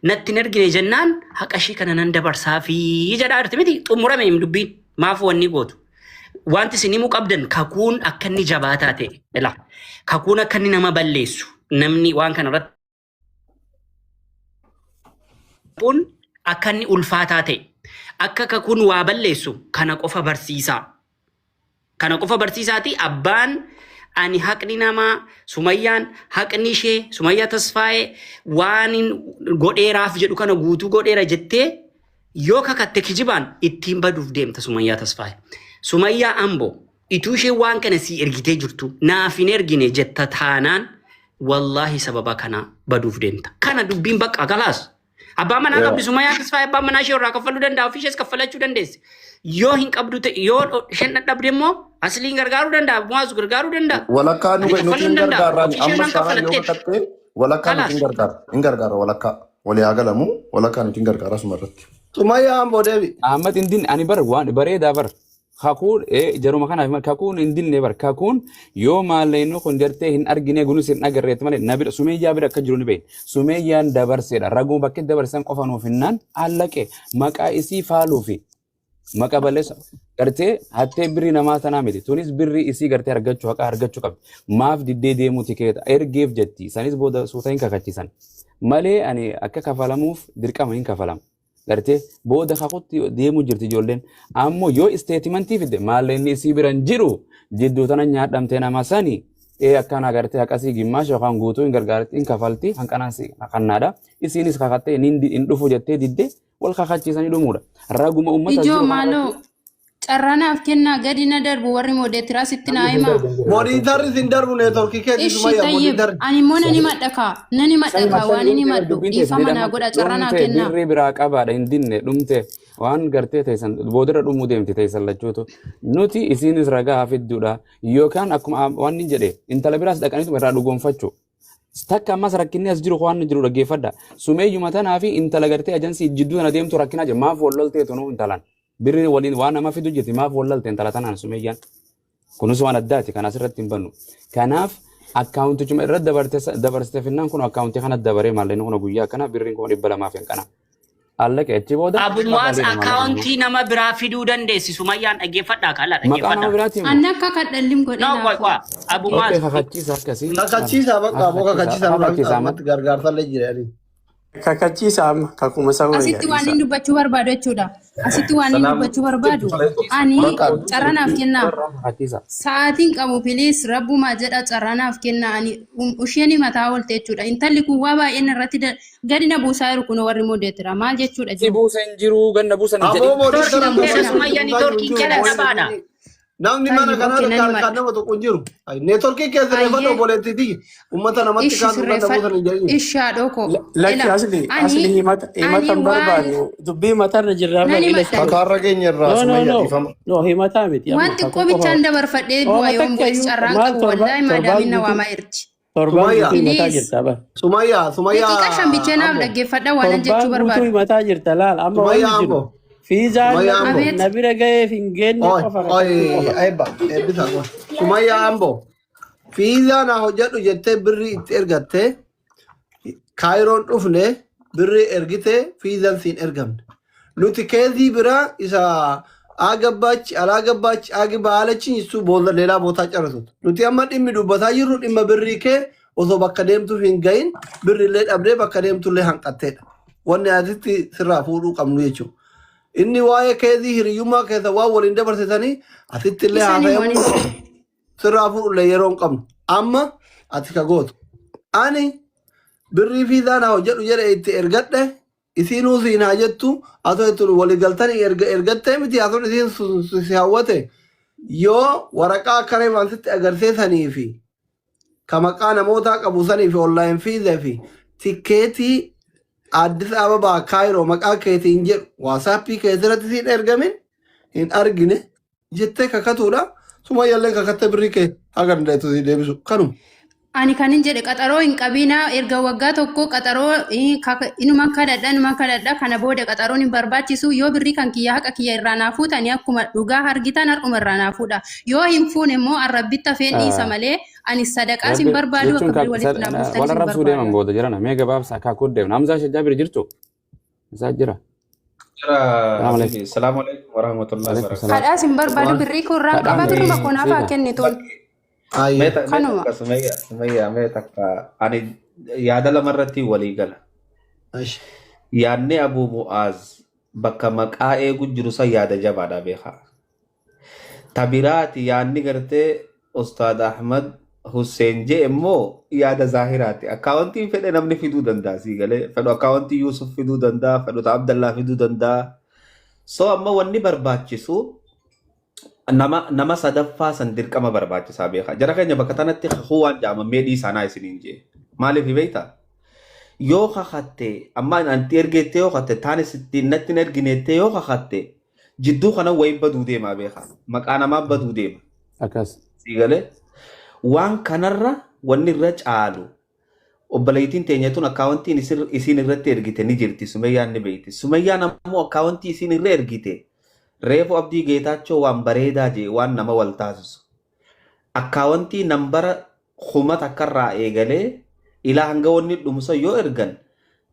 natti hin ergine jennaan haqa ishee kana nan dabarsaafii jedhaa jirti miti xumurame hin dubbiin maaf wanni gootu. Wanti isin himuu qabdan kakuun akka inni jabaataa ta'e ila kakuun akka inni nama balleessu namni waan kana irratti kun akka inni ulfaataa ta'e. Akka kakuun waa balleessu kana qofa barsiisaa. Kana qofa barsiisaati abbaan ani haqni namaa Sumayyaan haqni ishee Sumayyaa Tasfaayee waan hin godheeraaf jedhu kana guutuu godheera jettee yoo kakatte kijibaan ittiin baduuf deemta Sumayyaa Tasfaayee. Sumayyaa Amboo ituu isheen waan kana sii ergitee jirtu naaf hin ergine jetta taanaan wallaahi sababa kanaa baduuf deemta. Kana dubbiin bakka kalaas. Abbaa manaa qabdi Sumayyaa Tasfaayee abbaan manaa ishee irraa kaffaluu danda'a ofii ishees kaffalachuu dandeessi. Yoo hin qabdu ta'e yoo isheen dadhabde immoo asliin gargaaruu danda'a Mu'aazu gargaaruu danda'a. Walakkaa nu Ani nuti kaffaluu hin hin danda'a gargaarraan ofii ishee amma irraan saanaan yoo kaffalatteetti. kakatte walakkaa nuti Kalaas. hin gargaarra hin gargaarra walakkaa walii haa galamu walakkaa nuti hin gargaarra asuma irratti. Sumayyaa Amboo deebi. Ahmad hin dinne ani bar waan bareedaa bar kakuun jaruma kanaaf kakuun hin dinne bar kakuun yoo maalleennu kun jartee hin argine gunus hin agarreetti malee na bira sumeeyyaa bira akka jiru ni beekna. Sumeeyyaan dabarseedha raguu bakki dabarsan qofa nuuf hinnaan allaqe maqaa isii faaluufi maqa balleessa gartee hattee birrii namaa tanaa miti tunis birrii isii gartee argachuu haqa argachuu qabdi maaf diddee deemuu tikeeta ergeef jetti sanis booda suuta hin kakachiisan malee ani akka kafalamuuf dirqama hin kafalamu gartee booda kakutti deemuu jirti ijoolleen ammoo yoo isteetimantii fidde maalleenni isii biran jiru jidduu tana nyaadhamtee nama sani ee akkana gartee akkasii gimmaasha yookaan guutuu hin gargaarti hin kafalti hanqanaan si kannaadha isiinis kakattee hin dhufu jettee didde wal kakachiisanii dhumuudha raguma uummata as Ijoo jiru maaloo kanarratti carraa naaf kennaa gadi na darbu warri moodeetiraas itti naa namni hin himaa. darbu hin jiru gartee. Moniitarri sin darbu neetworkii keeti Ishi Sumayyaa tayyib moniitarri. ani immoo nan himadha kaa nan himadha Sani kaa waan masani hin dhumte bar himadhu dubbiin teessan dhiifama naa jedhama godha carraa naa dhumte kennaa. birrii biraa qabaadha hin dinne dhumte waan gartee teessan boodarra dhumuu deemti teessan lachuutu nuti isiinis ragaa hafidduudha yookaan akkuma waan inni jedhe intala biraas dhaqaniituma irraa dhugoonfachuu takka ammas rakkinni as jiru waan jiru dhaggeeffadha sumeeyyuma tanaa fi intala gartee ajansii jidduu tana deemtu rakkinaa jira maaf wal lolteetu nu intalaan birri waliin waan nama fidu jirti maaf wal lolte intala tanaan sumeeyyaan kunis waan addaati kan asirratti hin bannu kanaaf akkaawuntichuma irra dabarsite finnaan kun akkaawuntii kana dabaree maallaqni kun guyyaa akkana birriin 200,000 fi hanqana allaqe achi booda Abu Mu'aaz kafaleedha maallaqa immoo akkaawuntii nama biraa fiduu dandeessi Sumayyaan dhaggeeffadhaa kala maqaa nama dhaggeeffadhaa. biraatiin moo Anna akka kadhallim godhe No qoy naafoo. qoy Abu okkee Mu'aaz kakachiisa akkasii Kakachiisaa bakka aboo kakachiisa kakachiisaa nurraa kakachiisa amma ammatti gargaarsallee jirani. Kakachiisa amma kakuma isa wayya Asitti waan dhiisa. inni dubbachuu barbaadu jechuudha. Asitti waan inni Salaam dubbachuu barbaadu ani Bakka carraa naaf kennaa. warra kakachiisa Sa'aatiin qabu piliis rabbumaa jedha carraa naaf kennaa ani isheen mataa oolte jechuudha. Intalli kun waa baay'een irratti gadi na buusaa jiru kun warri moodeetira maal jechuudha si jiru. buusa hin jiru ganna buusan hin Aboo jedhin moniitara Toorkiin amma keessa mana Sumayyaa buusaa jiru niitoorkiin hin jiru. kee Kelas. dadhabaadha. Namni mana Tayyib kanaa okkee nan kan kan himadha. nama tokko hin jiru. Neetworkii keessa reeffadhu Ayyee obboleettiiti. Uummata namatti ishi kaasuu ganna buusan sirreeffadhu hin jedhin. ishi haadhoo koo Lakki ila asli asli ani himata ani himata hin waan barbaannu dubbii matarra jirraa nan bar ila himadha. jiru. Kakaarra keenya irraa No no Sumayyaa no dhiifama. no himataa miti amma Waan kakuu xiqqoo qofa. bichaan dabarfadhee Ooma bu'a yoon takka bu'es iyyuu carraan maal qabu torba wallaahi torbaan maadaamiin na guutuu waamaa jirti. torbaan Sumayyaa. guutuu himataa Please. jirta bar. Sumayyaa Sumayyaa Daqiiqaa shan bichee naaf Amboo. dhaggeeffadha waan an jechuu Torbaan guutuu barbaadu. himataa jirta laal amma wanni Sumayyaa jiru Amboo. fiizaan Sumayyaa Amboo. Abeet na bira ga'eef hin geenne Oi qofa oi kakachuu qofa. eebba eebbisa qoy. Sumayyaa Amboo. Fiizaa naa hojjedhu jettee birrii itti ergattee kaayiroon dhufne birrii ergite fiizaan siin ergamne. Nuti keezii biraa isa አገባች አላገባች አግባ አለችኝ እሱ ሌላ ቦታ ጨረሱት። Nuti amma dhimmi dubbataa jirru dhimma birrii kee osoo bakka deemtuuf hin gahin birrillee dhabdee bakka deemtullee hanqatteedha. Wanni asitti sirraa fuudhuu qabnu jechuudha. Inni waa'ee keezii hiriyyummaa keessa waan waliin dabarsitanii asitti illee Isaan haasa'amu himanis. sirraa fuudhullee yeroo hin qabnu. Amma ati ka gootu. Ani birrii fiizaa naa hojjedhu jedhe itti ergadhe isiinuu siin haa jettu atoo itti walii galtanii erga ergattee miti haa isiin si hawwate yoo waraqaa akkana himan sitti agarsiisanii fi ka maqaa namootaa qabu sanii fi online fiizee fi tikkeetii Addis Ababaa Kaayiroo maqaa keetiin jedhu waasaappii keessatti siin ergamin hin argine jettee kakatuudha. Sumayyaallee kakattee birrii kee haga dandeettu sii deebisu kanuma. Ani kanin jedhe qaxaroo hin qabinaa erga waggaa tokko qaxaroo inuma kadhadha inuma kadhadha kana booda qaxaroon hin barbaachisu yoo birrii kan kiyya haqa kiyya irraa naa fuutanii akkuma dhugaa argitan har'uma irraa naa fuudha yoo hin fuune immoo arrabbitti hafeen dhiisa malee ani sadaqaas hin Rabbi barbaadu jechuun akka birrii walitti naa buustanis wal hin arrabsuu deeman barbaadu. booda jirana mee gabaabsa akaakuu deemna Hamzaa Shajjaa bira jirtu isaa jira. Salaam alaikum. Salaamu alaikum warahmatullahi Alaikum wabarakatuh. salaam. Kadhaas hin barbaadu birrii koo irraa Kadhaan qaba birruma koo naaf haa siiqa. kennituun Ayyee. Mee kanuma. takka Sumayya, Sumayya mee takka ani yaada lamarratti walii gala. Ashi. Yaadni Abuu Mu'aaz Bakka maqaa eegu jiru san yaada jabaadha beekaa. Tabiraati yaadni gartee Ustaad Ahmad Hussein jee immoo yaada zaahiraati. Akkaawwantii fedhe namni fiduu danda'a sii galee. Fedhu akkaawwantii Yuusuf fiduu danda'a, fedhu Abdallaa fiduu danda'a. So amma wanni barbaachisu nama sadaffaa san dirqama barbaachisaa beekaa. Jara keenya bakka tanatti kakuu waan jedhama meedhii isaanaa isiniin jee. Maaliif beektaa? Yoo kakatte amma anti ergeettee yoo kakatte taanis ittiin natti hin ergineettee yoo kakatte jidduu kana wayii baduu deemaa beekaa. Maqaa namaa baduu deema. Akkas. Sii galee? Waan kanarra wanni irra caalu obboleettiin teenya tun akkaawwantiin isiin irratti ergite ni jirti. Sumayyaan ni beekti. Sumayyaan ammoo akkaawwantii isiin irra ergite reefu Abdii Geetaachoo waan bareedaa jee waan nama wal taasisu. Akkaawwantii nambara 1000 irraa eegalee ilaa hanga wanni dhumsa yoo ergan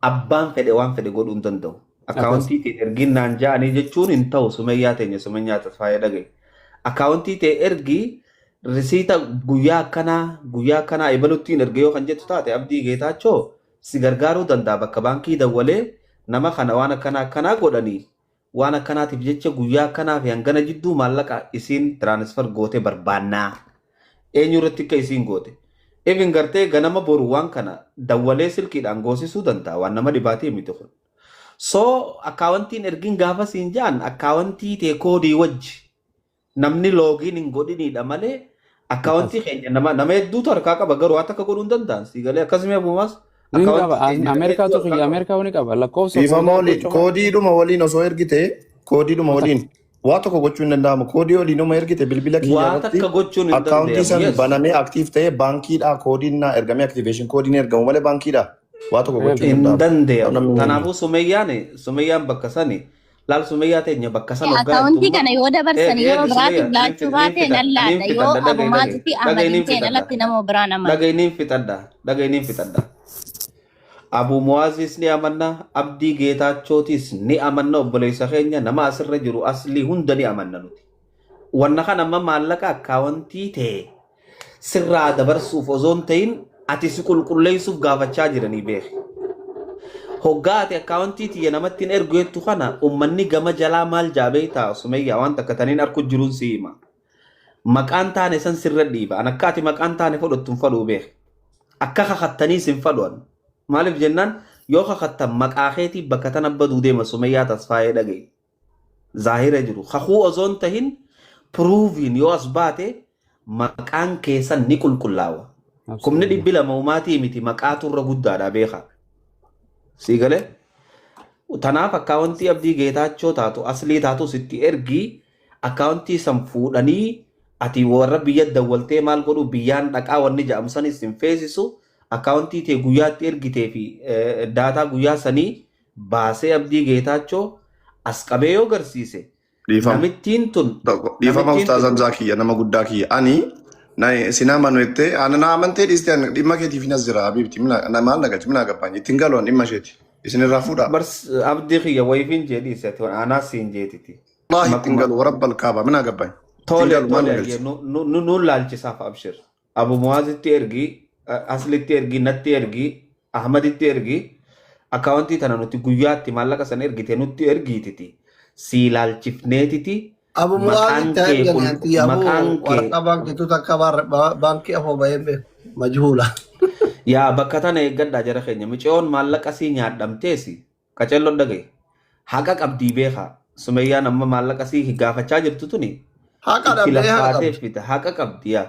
abbaan fedhe waan fedhe godhuu hin danda'u. Akkaawwantii ta'e ergiin naan ja'anii jechuun hin ta'u. Sumayyaa teenya, Sumayyaa Tasfaayee, dhagaye. Akkaawwantii ta'e ergi, risiita guyyaa akkanaa guyyaa akkanaa ebaluttiin erge yoo kan jettu taate Abdii Geetaachoo si gargaaruu danda'a. Bakka baankii dawwalee nama kana waan akkanaa akkanaa godhanii waan akkanaatiif jecha guyyaa akkanaa fi hangana jidduu maallaqa isiin transfer goote barbaannaa. Eenyu irratti akka isiin goote. Even gartee ganama boru waan kana dawwalee silkiidhaan goosisuu danda'a, waan nama dhibaatii miti kun. So akkaawwantiin ergin gaafa siin ja'an akkaawwantii tee koodii wajji namni login hin godhinidha malee akkaawwantii keenya nama hedduutu harkaa qaba, garuu waan takka godhuu hin danda'an, sii galee? Akkasuma abuumas Ni qaba. akkaawwantii keenya nama Ameerikaatu hedduu harkaa kiyya qaba. Ameerikaa ni qaba. Lakkoofsa Dhiifama koodii waliin cufa. Koodiidhuma waliin osoo ergite, koodiidhuma waliin waa tokko gochuu hin danda'amu. Koodii waliinuma ergite bilbila kiyya Waa irratti takka gochuun hin akkaawuntii danda'amu. san banamee active ta'ee baankiidhaa koodiin naa ergamee activation koodiin ergamu malee baankiidhaa waa tokko gochuu hin Hin danda'amu. danda'amu. Namni Kanaafuu Sumeyyaan bakka sani laal, Sumeyyaa teenya bakka san hoggaa Akkaawuntii jettumma kana yoo dabarsan eegi yeroo eegi biraatiif Sumeyyaa nin laachuu baate nan nin laadha. Yoo fixadha, dhagahi dhagahi abumaatu fi dhagahi Ahmadiin nin ta'een fixadha alatti nama biraan amanu. Dhagahi, nin fixadha, dhagahi, nin fixadha. Abu Muwaazis ni amanna, Abdii Geetaachootis ni amanna, obboleessa keenya nama asirra jiru aslii hunda ni amanna nuti. Wanna kana amma maallaqa akkaawwantii ta'e sirraa dabarsuuf osoo hin ta'in ati si qulqulleessuuf gaafachaa jiranii beeki. Hoggaa ati akkaawwantii tiyya namatti hin ergu jettu kana ummanni gama jalaa maal jaabee ta'a? Sumayyaa, waan takka taniin arku jiruun si hima. Maqaan taane san sirra dhiiba. An akka ati maqaan taane fudhattu hin fadhuu beeki. Akka kakattaniis hin fadhuan. Maaliif jennaan yoo kakattan maqaa keetii bakka tana baduu deema. Sumayyaa Tasfaayee, dhagaye. Zaahira jiru. Kakuu osoo hin tahin proofiin yoo as baate maqaan keessan ni qulqullaawa. Kumni 200 umaatii miti, maqaatu irra guddaadha beeka. Sii galee? Tanaaf akkaawwantii Abdii Geetaachoo taatu aslii taatu sitti ergi, akkaawwantii san fuudhanii ati warra biyya dawwaltee maal godhu biyyaan dhaqaa wanni jedhamu sanis hin feesisu. Akkaawwantii ta'e guyyaatti ergitee fi daataa guyyaa sanii baasee Abdii Geetaachoo as qabee yoo garsiise Dhiifama. namittiin tun Dhiifama. Namittiin Ustaaz tun Hamzaa kiyya, nama guddaa kiyya. Ani na sinaa manu jettee ana na amantee dhiiste, ani dhimma keetiif hin as jira habiibti. Maal nagachi mina gabbaan ittiin galuun dhimma isheeti. Isin irraa fuudhaa. Bars abdii kiyya wayifiin jedhi isatti anaas siin jeetiti. Wallaahi ittiin Maquma galu warabbal kaaba mina gabbaan. Ittiin tole galu maal tole nagalchi. Nuun laalchisaaf abshir. Abu Muwaazitti ergi, Aslitti ergi, natti ergi, Ahmaditti ergi. Akkaawwantii tana nuti guyyaatti maallaqa sana ergite nutti ergiititi. Sii laalchifneetiti Abu maqaan Mu'aazitti haa kee ergani anti abu maqaan kee waraqaa baankiitu takka baankii afoo bahee beeku majhuula. Yaa bakka tana eeggadhaa jara keenya, micoon maallaqa sii nyaadhamteesi qacelloon dhagaye haqa qabdii beekaa. Sumeyyaan amma maallaqa sii gaafachaa jirtu tuni Haqa itti dhabdee haqa laffaatee qabdi. fida, haqa qabdi. Yaa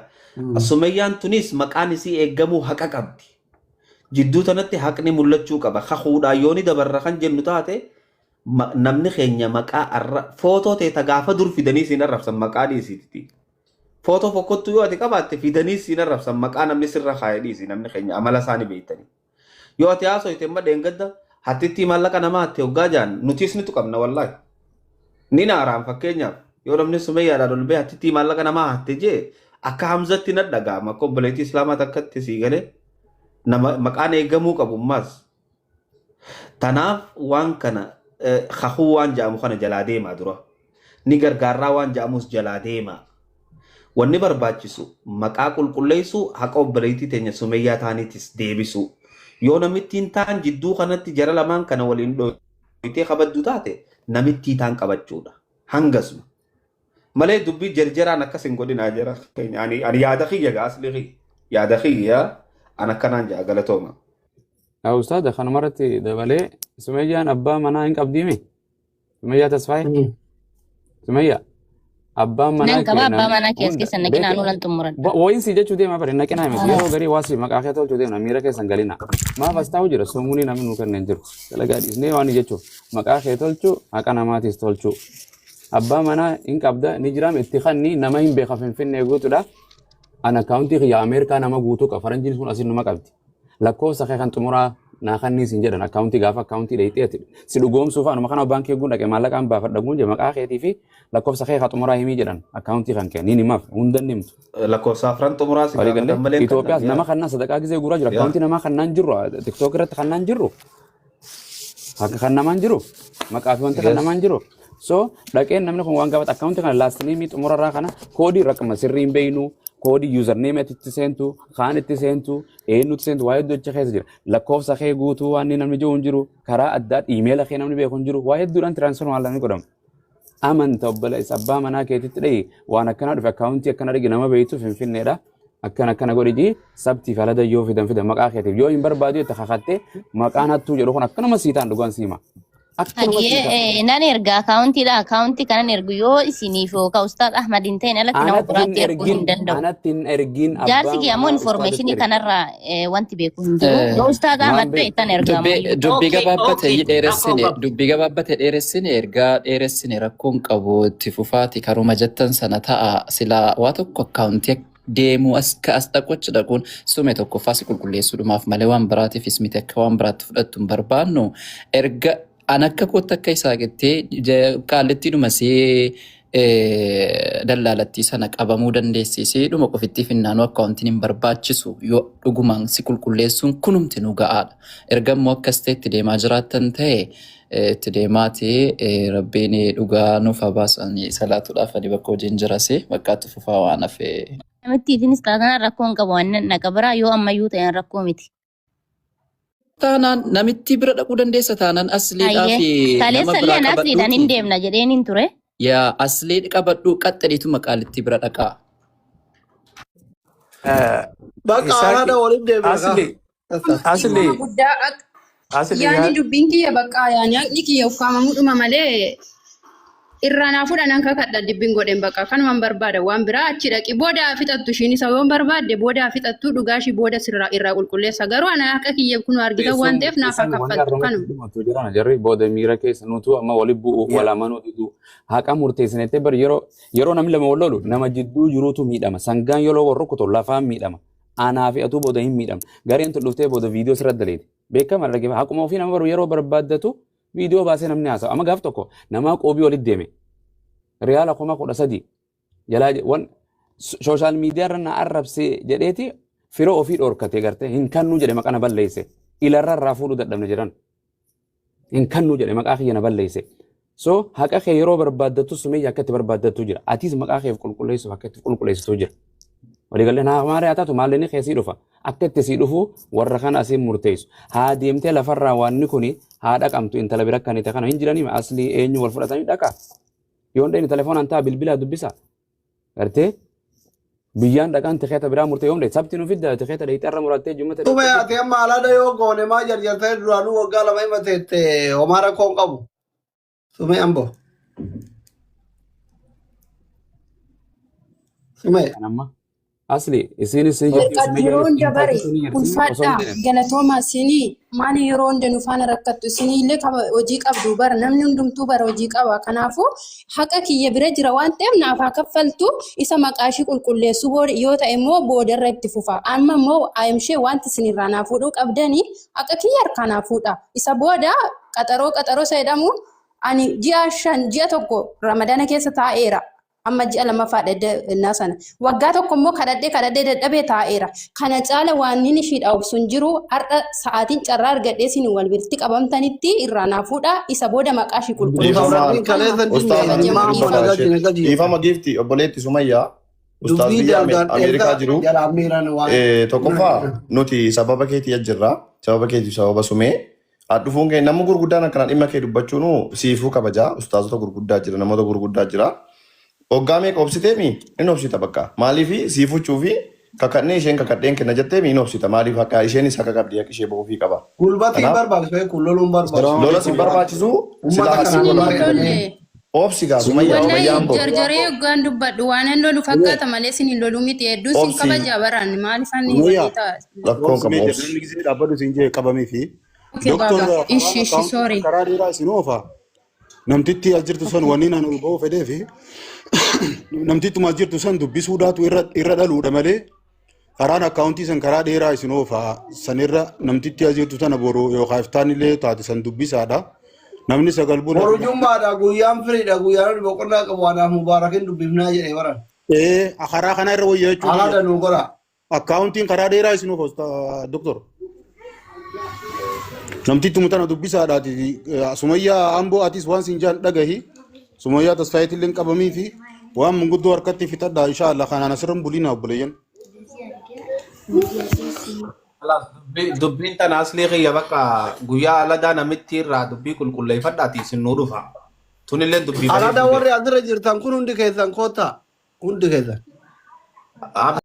Sumeyyaan tunis maqaan isii eeggamuu haqa qabdi. Jidduu tanatti haqni mul'achuu qaba. Kakuudhaan yoo ni dabarra kan jennu taate namni keenya maqaa arra footoo ta'e ta gaafa dur fidanii siin arrabsan maqaa dhiisiiti. Footoo fokkottuu yoo ati qabaatte fidanii siin arrabsan, maqaa namni sirra kaayee dhiisi, namni keenya amala isaanii beektanii. Yoo ati haasoyte amma dheengadda hattitti maallaqa namaa hatte hoggaa jaan nutis nitu qabna wallaahi. Ni naaraan fakkeenyaaf yoo namni Sumayyaadhaan ol ba'e hattitti maallaqa namaa hatte jee akka Hamzatti na dhaga'ama, akka obboleettii Islaamaa takkatti, sii galee, nama maqaan eegamuu qabu ammaas. Tanaaf waan kana kakuu waan jedhamu kana jalaa deemaa dura. Ni gargaarraa waan jedhamus jalaa deemaa. Wanni barbaachisu maqaa qulqulleessuu, haqa obboleettii teenya Sumayyaa taaniitis deebisu. Yoo namittiin taan jidduu kanatti jara lamaan kana waliin dhoyitee kabaddu taate Namittii taan qabachuudha. Hangasuma. Malee dubbii jarjaraan akkas hin godhinaa jira. Ani yaada kiyya gaa asli kiyya. Yaada kiyya an akkanaan ja'a galatooma. Yaa ustaada kanumarratti dabalee Sumayyaan abbaa manaa hin qabdiimi? Sumayyaa Tasfaayee? Sumayyaa abbaan manaa Nan qaba kee abbaa namni manaa kee as hunda keessa naqinaa beeke nuu nan xumuradha. wayin si jechuu deema bare naqinaa miti yeroo garii waa si maqaa kee tolchuu deemna miira keessan galina maaf as taa'u jira sumuunii namni nuu kenneen jiru dalagaa dhiisnee waan jechuuf maqaa kee tolchuu haqa namaatiis tolchuu abbaa manaa hin qabda ni jiraam itti kanni nama hin beeka finfinnee guutuudha an akkaawuntii kiyya Ameerikaa nama guutuu qaba faranjiin sun asin numa qabdi lakkoofsa kee kan xumuraa naa kannii siin jedhan akkaawuntii gaafa akkaawuntii dheeyxee ati si dhugoomsuuf anuma kana baankii eeguun dhaqe maallaqaan baafadha guun jedhe maqaa keetii fi lakkoofsa kee kan xumuraa himii jedhan akkaawuntii kan kee niin himaaf hunda ni himtu. Lakkoofsa afran xumuraa si Walii gaafatan galee malee hin Itoophiyaas kennan. nama kannaan sadaqaa gisee guuraa jira Yaa. akkaawuntii namaa kannaan jirru tiktook irratti kannaan jirru Akka kan namaan jiru maqaa fi wanti kan Yes. namaan jiru. So dhaqeen namni kun waan gaafate akkaawunti kana last name xumurarraa kana koodii raqama sirrii hin beeynu koodii user name ati itti seentu kaan itti seentu eenyutti seentu waa hedduu achi keessa jira lakkoofsa kee guutuu waan inni namni jiru hin jiru karaa addaa iimeela kee namni beeku hin jiru waa hedduudhaan transfer maallaqni godhama. Amanta obboleessa abbaa manaa keetitti dhahi waan akkanaa dhufe akkaawuntii akkana dhigi nama beeytu finfinneedha. Akkana akkana godhiji sabtiif alada yoo fidan fidan maqaa keetiif yoo hin barbaadu itti kakattee maqaan hattuu jedhu kun akkanuma sii ta'an dhugaan siima. Akkanuma sii ta'an. Hayyee nan erga akaawuntiidha akaawuntii kanan ergu yoo isiniif yookaan Ustaaz Ahmad hin ta'in alatti nama Anatti hin biraatti erguu hin ergin danda'u. anatti hin ergin Jaarsi abbaa kiyya ammoo manaa ustaazatti informeeshinii ergi. kanarraa wanti beeku hin jiru. Yoo Ustaaz Waan Ahmad ta'e beeku. tan erga Dubbii ammayyuu. dubbii Okay, gabaabbate okay. Rakkoon dheeressine qabu. dubbii gabaabbate dheeressine ergaa dheeressine rakkoon qabu itti fufaati karuma jettan sana ta'a silaa waa tokko akkaawuntii deemuu as ka as dhaqu achi dhaquun sume tokkoffaa si qulqulleessuudhumaaf malee waan biraatiifis miti akka waan biraatti fudhattu hin barbaannu erga an akka kootti akka isaa jettee qaallittiidhuma see dallaalattii sana qabamuu dandeessisee dhuma qofittii finnaanuu akkaawuntiin hin barbaachisu yoo dhugumaan si qulqulleessuun kunumti nu ga'aadha. Erga immoo akkas ta'e itti deemaa jiraattan ta'e itti deemaati rabbiin dhugaa nuuf haa baasu ani salaatuudhaaf ani bakka hojiin jirasi bakkaatti fufaa waan hafe. Namitti isinis taanaan rakkoo hin qabu waan nan dhaqa biraa yoo ammayyuu ta'e rakkoo miti. Taanaan namitti bira dhaquu dandeessa taanaan asliidhaa Hayyee fi nama kaleessa illee biraa an asliidhaan hin qabadhuuti. deemna jedheen hin ture. Yaa aslii qabadhuu qaxxadhiituma qaalittii bira dhaqaa. Bakka Isaaqi araada waliin deemna kaa. asli asli Dhiifama guddaa akka asli yaani yaa dubbiin kiyya bakka yaani haqni kiyya ukkaamamuudhuma malee irraa naa fuudhan an kakadha dubbiin godheen bakka kanumaan barbaada waan biraa achi dhaqi booda haa fixattu ishiin isa yoon barbaadde booda haa fixattu dhugaa ishii booda sirraa irraa qulqulleessa garuu ana haqa kiyya kun argitan waan ta'eef naaf haa Keessan wanni kaffaltu har'umatti kanuma. dhumatu jiran jarri booda miira keessa nutu amma wali bu'u yaa wal amanuu diduu haqa murteessinettee bar yeroo yeroo namni lama wal lolu nama jidduu jiruutu miidhama sangaan yeroo wal rukutu lafaan miidhama anaa fi atuu booda hin miidhamne gareen tun dhuftee booda viidiyoo sirra daleeti beekama dhaggeeffa haquma ofii nama baru yeroo barbaaddatu viidiyoo baasee namni haasa'a amma gaaf tokko namaa qoobii walitti deeme riyaala 13,000 jalaa wan sooshaal miidiyaa irra na arrabsee jedheeti firoo ofii dhorkatee gartee hin kannuu jedhe maqaa na balleesse ilarra irraa fuudhuu dadhabne jedhan hin kannuu jedhe maqaa kiyya na balleesse so haqa kee yeroo barbaaddattu sumeeyya akka itti barbaaddattu jira atis maqaa keef qulqulleessuuf akka itti qulqulleessitu jira waliigallee naa maaree haa taatu maallaqni kee sii dhufa akka itti sii dhufu warra kana asiin murteessu haa deemtee lafarraa waanni kuni haa dhaqamtu intala bira kan itti kana hin jiranii aslii eenyu wal fudhatanii dhaqa yoon dhayni telefoonaan ta'a bilbilaa dubbisa gartee biyyaan dhaqaan tikeeta biraa murtee yoom dhaye sabti nu fidda tikeeta dhayxee irra murattee jummata Tume dhayxee ati amma alaada yoo goone maa jarjartee duraanuu waggaa lama hima teette homaa rakkoo hin qabu. Sume ambo. Sume. kan amma asli isiinis ni jirti Ati yeroo sumeyyaanis hunda intalti bare sun ni jirti osoo hin ulfaadhaa jedhan galatoomaa isinii maali yeroo hunda nu faana rakkattu isinii illee qaba hojii qabdu bara namni hundumtuu bara hojii qaba kanaafuu haqa kiyya bira jira waan ta'eef naaf haa kaffaltu isa maqaa ishii qulqulleessuu booda yoo ta'e immoo boodarra itti fufa amma immoo ayimshee wanti isinirraa naa fuudhuu qabdanii haqa kiyya harkaa naa fuudha isa booda qaxaroo qaxaroo isa jedhamu ani ji'a 5 ji'a 1 ramadana keessa taa'eera Amma ji'a lammaffaadha edda sana. Waggaa tokko immoo kadhadhee kadhadhee dadhabee taa'eera. Kana caala waan inni ishiidha obsu hin jiru. Har'a sa'aatiin carraa argadhee isin wal biratti qabamtanitti irraa naa fuudha. Isa booda maqaa ishii qulqulleessa. Dhiifama Rabbiin kaleessa hin Ustaaz dinne Amiin ilmaan Kabajamoo ammoo dhiifama. nagaa Sheekh jina gaji. dhiifama giifti obboleetti Sumayyaa Ustaaz Dubbii biyya dalgaan Ameerikaa erga jiru jalaa miiran waan. Tokkoffaa nuti sababa keetii as jirra sababa keetiif sababa sumee Dhufuun kee namni gurguddaan akkanaa dhimma kee dubbachuun siifuu kabajaa. Ustaazota gurguddaa jira, namoota gurguddaa jira. Hoggaa meeqa obsiteemi hin obsita bakka. Maaliif sii fuchuu fi kakadhee isheen kakadheen kenna jetteemi hin obsita. Maaliif akka isheenis akka qabdi akka ishee bahuufii qaba. Gulbatii Kanaaf barbaachisu kun loluun barbaachisu. lola si barbaachisu Uummata silaa kana asii Isin hin lola lolle. obsi gaa Sumayyaa Wallahi Sumayyaan boo jarjaree yoggaan dubbadhu waan an lolu fakkaata malee isin hin lolu miti. Hedduu isin obsi kabaja baraan maal isaan Sumayyaa wanni ta'a. rakkoon obsi qabu mee obsi. namni gisee dhaabbatu isin jee qabamee fi Okay doktor baba. karaan Ishi ishi akkaawuntii sorry. karaa dheeraa isin oofa. Namtitti as jirtu san wanni naan ol ba'uu fedhee fi namtittuma as jirtu san dubbisuudhaatu irra irra dhaluudha malee karaan akkaawuntii san karaa dheeraa isin oofa sanirra namtitti as jirtu tana boru yookaan iftaan illee taate san dubbisaadha. Namni sagal bula. Boru jummaadha guyyaan firiidha guyyaan boqonnaa qabu anaaf mubaarakin dubbifnaa jedhe baran. Ee karaa kana irra wayya jechuudha. Alaa danuu godha. Akkaawuntiin karaa dheeraa isin oofa doktor. Namtittuma tana dubbisaadhaati. Sumayyaa Amboo atis waan siin jaan dhagahi. Sumayyaa Tasfaayitti illee qabamii fi waan manguddoo harkatti fixadhaa insha Allah kanaan asirra hin bulinaa obboleeyyan. Kalaas dubbiin tana aslii kiyya bakka guyyaa aladaa namitti irraa dubbii qulqulleeffadhaati isin nuu dhufa. Tunillee dubbii Alada bareedduu warri asirra jirtan kun hundi keessan koottaa. Hundi keessan. beektu.